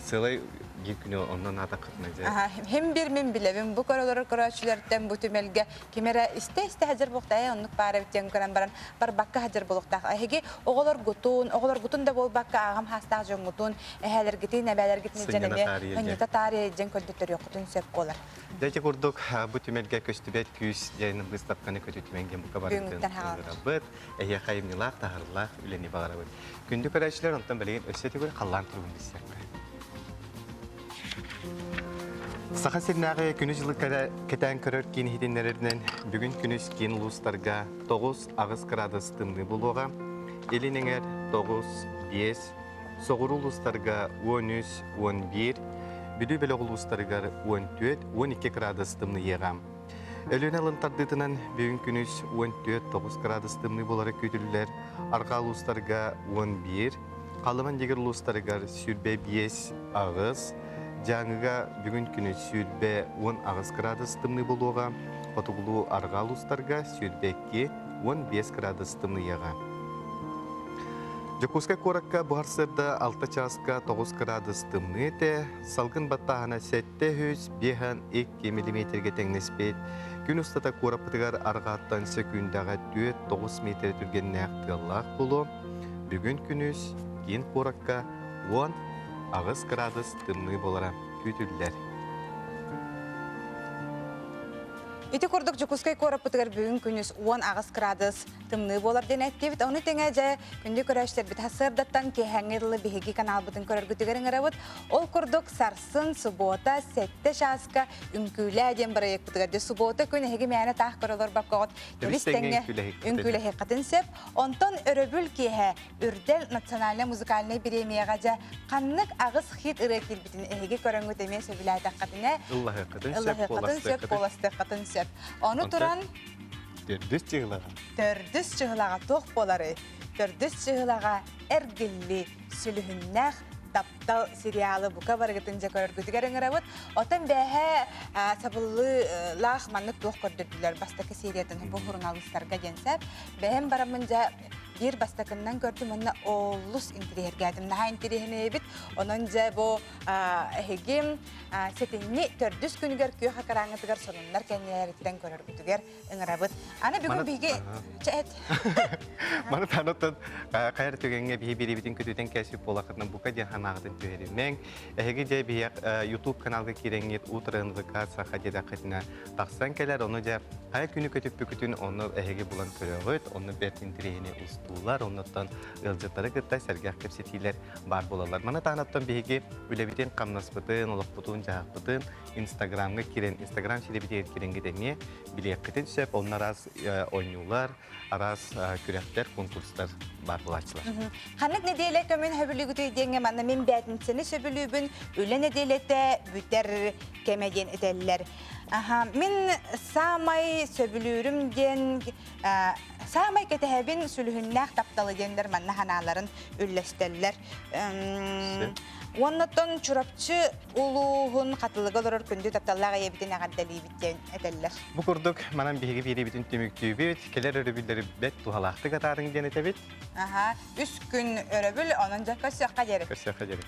сылай биир күнү онно наатаххытына дьэ. Хим бир мин билэбин бу көрөлөр көрөөччүлэртэн бу түмэлгэ ким эрэ истэ-истэ хадьар буолуохтаах оннук баар эбит диэн көрөн баран барбакка хадьар буолуохтаах. Эһиги оҕолоргутун, оҕолоргутун да буолбакка ааҕам хаастаах дьоҥҥутун, эһээлэргитин, эбээлэргитин илдьэн эмиэ хынньыта таарыйа дьэн көрдөттөрүөххүтүн сөп буолар. Дьэ ити курдук бу түмэлгэ көстүбэт күүс диэн быыстапканы көтүтүмэн диэн бука барытын ыҥырабыт. Эһиэхэ айымньылаах, таһарылаах үлэни баҕарабыт. Күндү көрөөччүлэр, онтон билигин өссө төгүл халлаан туругун билсиэххэ. Саха сиринээҕи күнү-дьылы кэтээн көрөр киин иһитиннэрэринэн бүгүн күнүс киин улуустарга 9-8 кыраадыс тымныы буолуоҕа. Илин эҥэр 9-5, соҕуруу улуустарга 13-11, Бүлүү бөлөх улуустарыгар 14-12 кыраадыс тымныйыаҕа. Өлүөнэ алын тардыытынан бүгүн күнүс 14-9 кыраадыс тымныы буолара күүтүллэр. Арҕаа улуустарга 11, Халыман дигэр улуустарыгар 25-8, Дьааҥыга бүгүн күнүс 20-18 кыраадыс тымныы буолуоҕа. Хотугулуу арҕаа улуустарга 22-15 кыраадыс тымныйыаҕа. Дьокуускай куоракка бу сарсыарда 6 чааска 9 кыраадыс тымныы этэ, салгын баттааһына 752 миллиметргэ тэҥнэспит. Күн устата куораппытыгар арҕааттан сөкүүндэҕэ 4-9 миэтэрэ түргэннээх тыаллаах буолуо. Бүгүн күнүс киин куоракка 10-8 кыраадыс тымныы буолара күүтүллэр. Ити курдук Дьокуускай куораппытыгар бүгүн күнүс 18 кыраадыс тымныы буолар диэн эттибит. Ону тэҥэ дьэ күндү көрөөччүлэрбит сарсыардаттан киэһээҥҥи дылы биһиги каналбытын көрөргүтүгэр ыҥырабыт. Ол курдук сарсын субуота 7 чааска үҥкүүлээ диэн бырайыакпытыгар дьэ субуота күн эһиги мээнэ таах көрө олорбоккоҕут тэбис тэҥҥэ үҥкүүлэһиэххитин сөп. Онтон өрөбүл киэһэ Үрдэл национальнай музыкальнай бириэмийэҕэ дьэ ханнык аҕыс хит ырыа киирбитин эһиги көрөҥҥүт эмиэ сөбүлээтэххитинэ ыллаһыаххытын сөп, куоластыаххытын сөп. Ону туран төрдүс чыһылаҕа төрдүс чыһылаҕа туох буоларый? Төрдүс чыһылаҕа эргилли сүлүһүннээх таптал сериалы бука барыгытын дьэ көрөргүтүгэр ыҥырабыт. Отон бээһэ сабыллыылаах маннык туох көрдөрдүлэр бастакы сериятын бу суруналыыстарга диэн сөп. Бэйэм бараммын дьэ биир бастакыннан көрдүм уонна олус интириэһиргээтим. Наһаа интириэһинэйбит. Онон дьэ бу эһиги сэтинньи төрдүс күнүгэр күөх экраҥҥытыгар сонуннар кэннилэриттэн көрөргүтүгэр ыҥырабыт. Аны бүгүн биһиги чэ эт. Маны таанаттан хайар түгэҥҥэ биһи бириибитин көтүтэн кээсип буолахытына бука диэн ханаағытын түһэримэҥ. Эһиги дьэ биһиэх YouTube каналга киирэҥҥит Утро НВК Саха диэтэххитинэ тахсан кэлэр. Ону дьэ хайа күнү көтүппүкүтүн онно эһиги булан көрөҕүт. Онно бэрт интириэһини устуу. устуулар, оннуттан ыалдьыттары кытта сэргэх кэпсэтиилэр баар буолаллар. Маны таһынан биһиги үлэбитин, хамнаспытын, олохпутун, дьаһахпытын Инстаграмҥа киирэн, Инстаграм сирэбитигэр киирэҥҥит эмиэ билиэххитин сөп. Онно араас оонньуулар, араас күрэхтэр, конкурстар баар буолааччылар. Ханнык нэдиэлэ көмүн сөбүлүүгүтүй диэҥҥэ манна мин бээтинсэни сөбүлүүбүн, үлэ нэдиэлэтэ бүтэр кэмэ диэн этэллэр. Аха, мин саамай сөбүлүүрүм диэн саамай кэтэһэбин сүлүһүннээх тапталы диэннэр манна ханааларын үллэстэллэр. Уоннаттан Чурапчы улууһун хатылыга олорор күндү тапталлаах ийэбитин эҕэрдэлиибит диэн этэллэр. Бу курдук манан биһиги биэриибитин түмүктүүбүт, кэлэр өрөбүллэри бэрт туһалаахтык атаарыҥ диэн этэбит. Аха, үс күн өрөбүл, онон дьэ көрсүөххэ диэри. Көрсүөххэ диэри.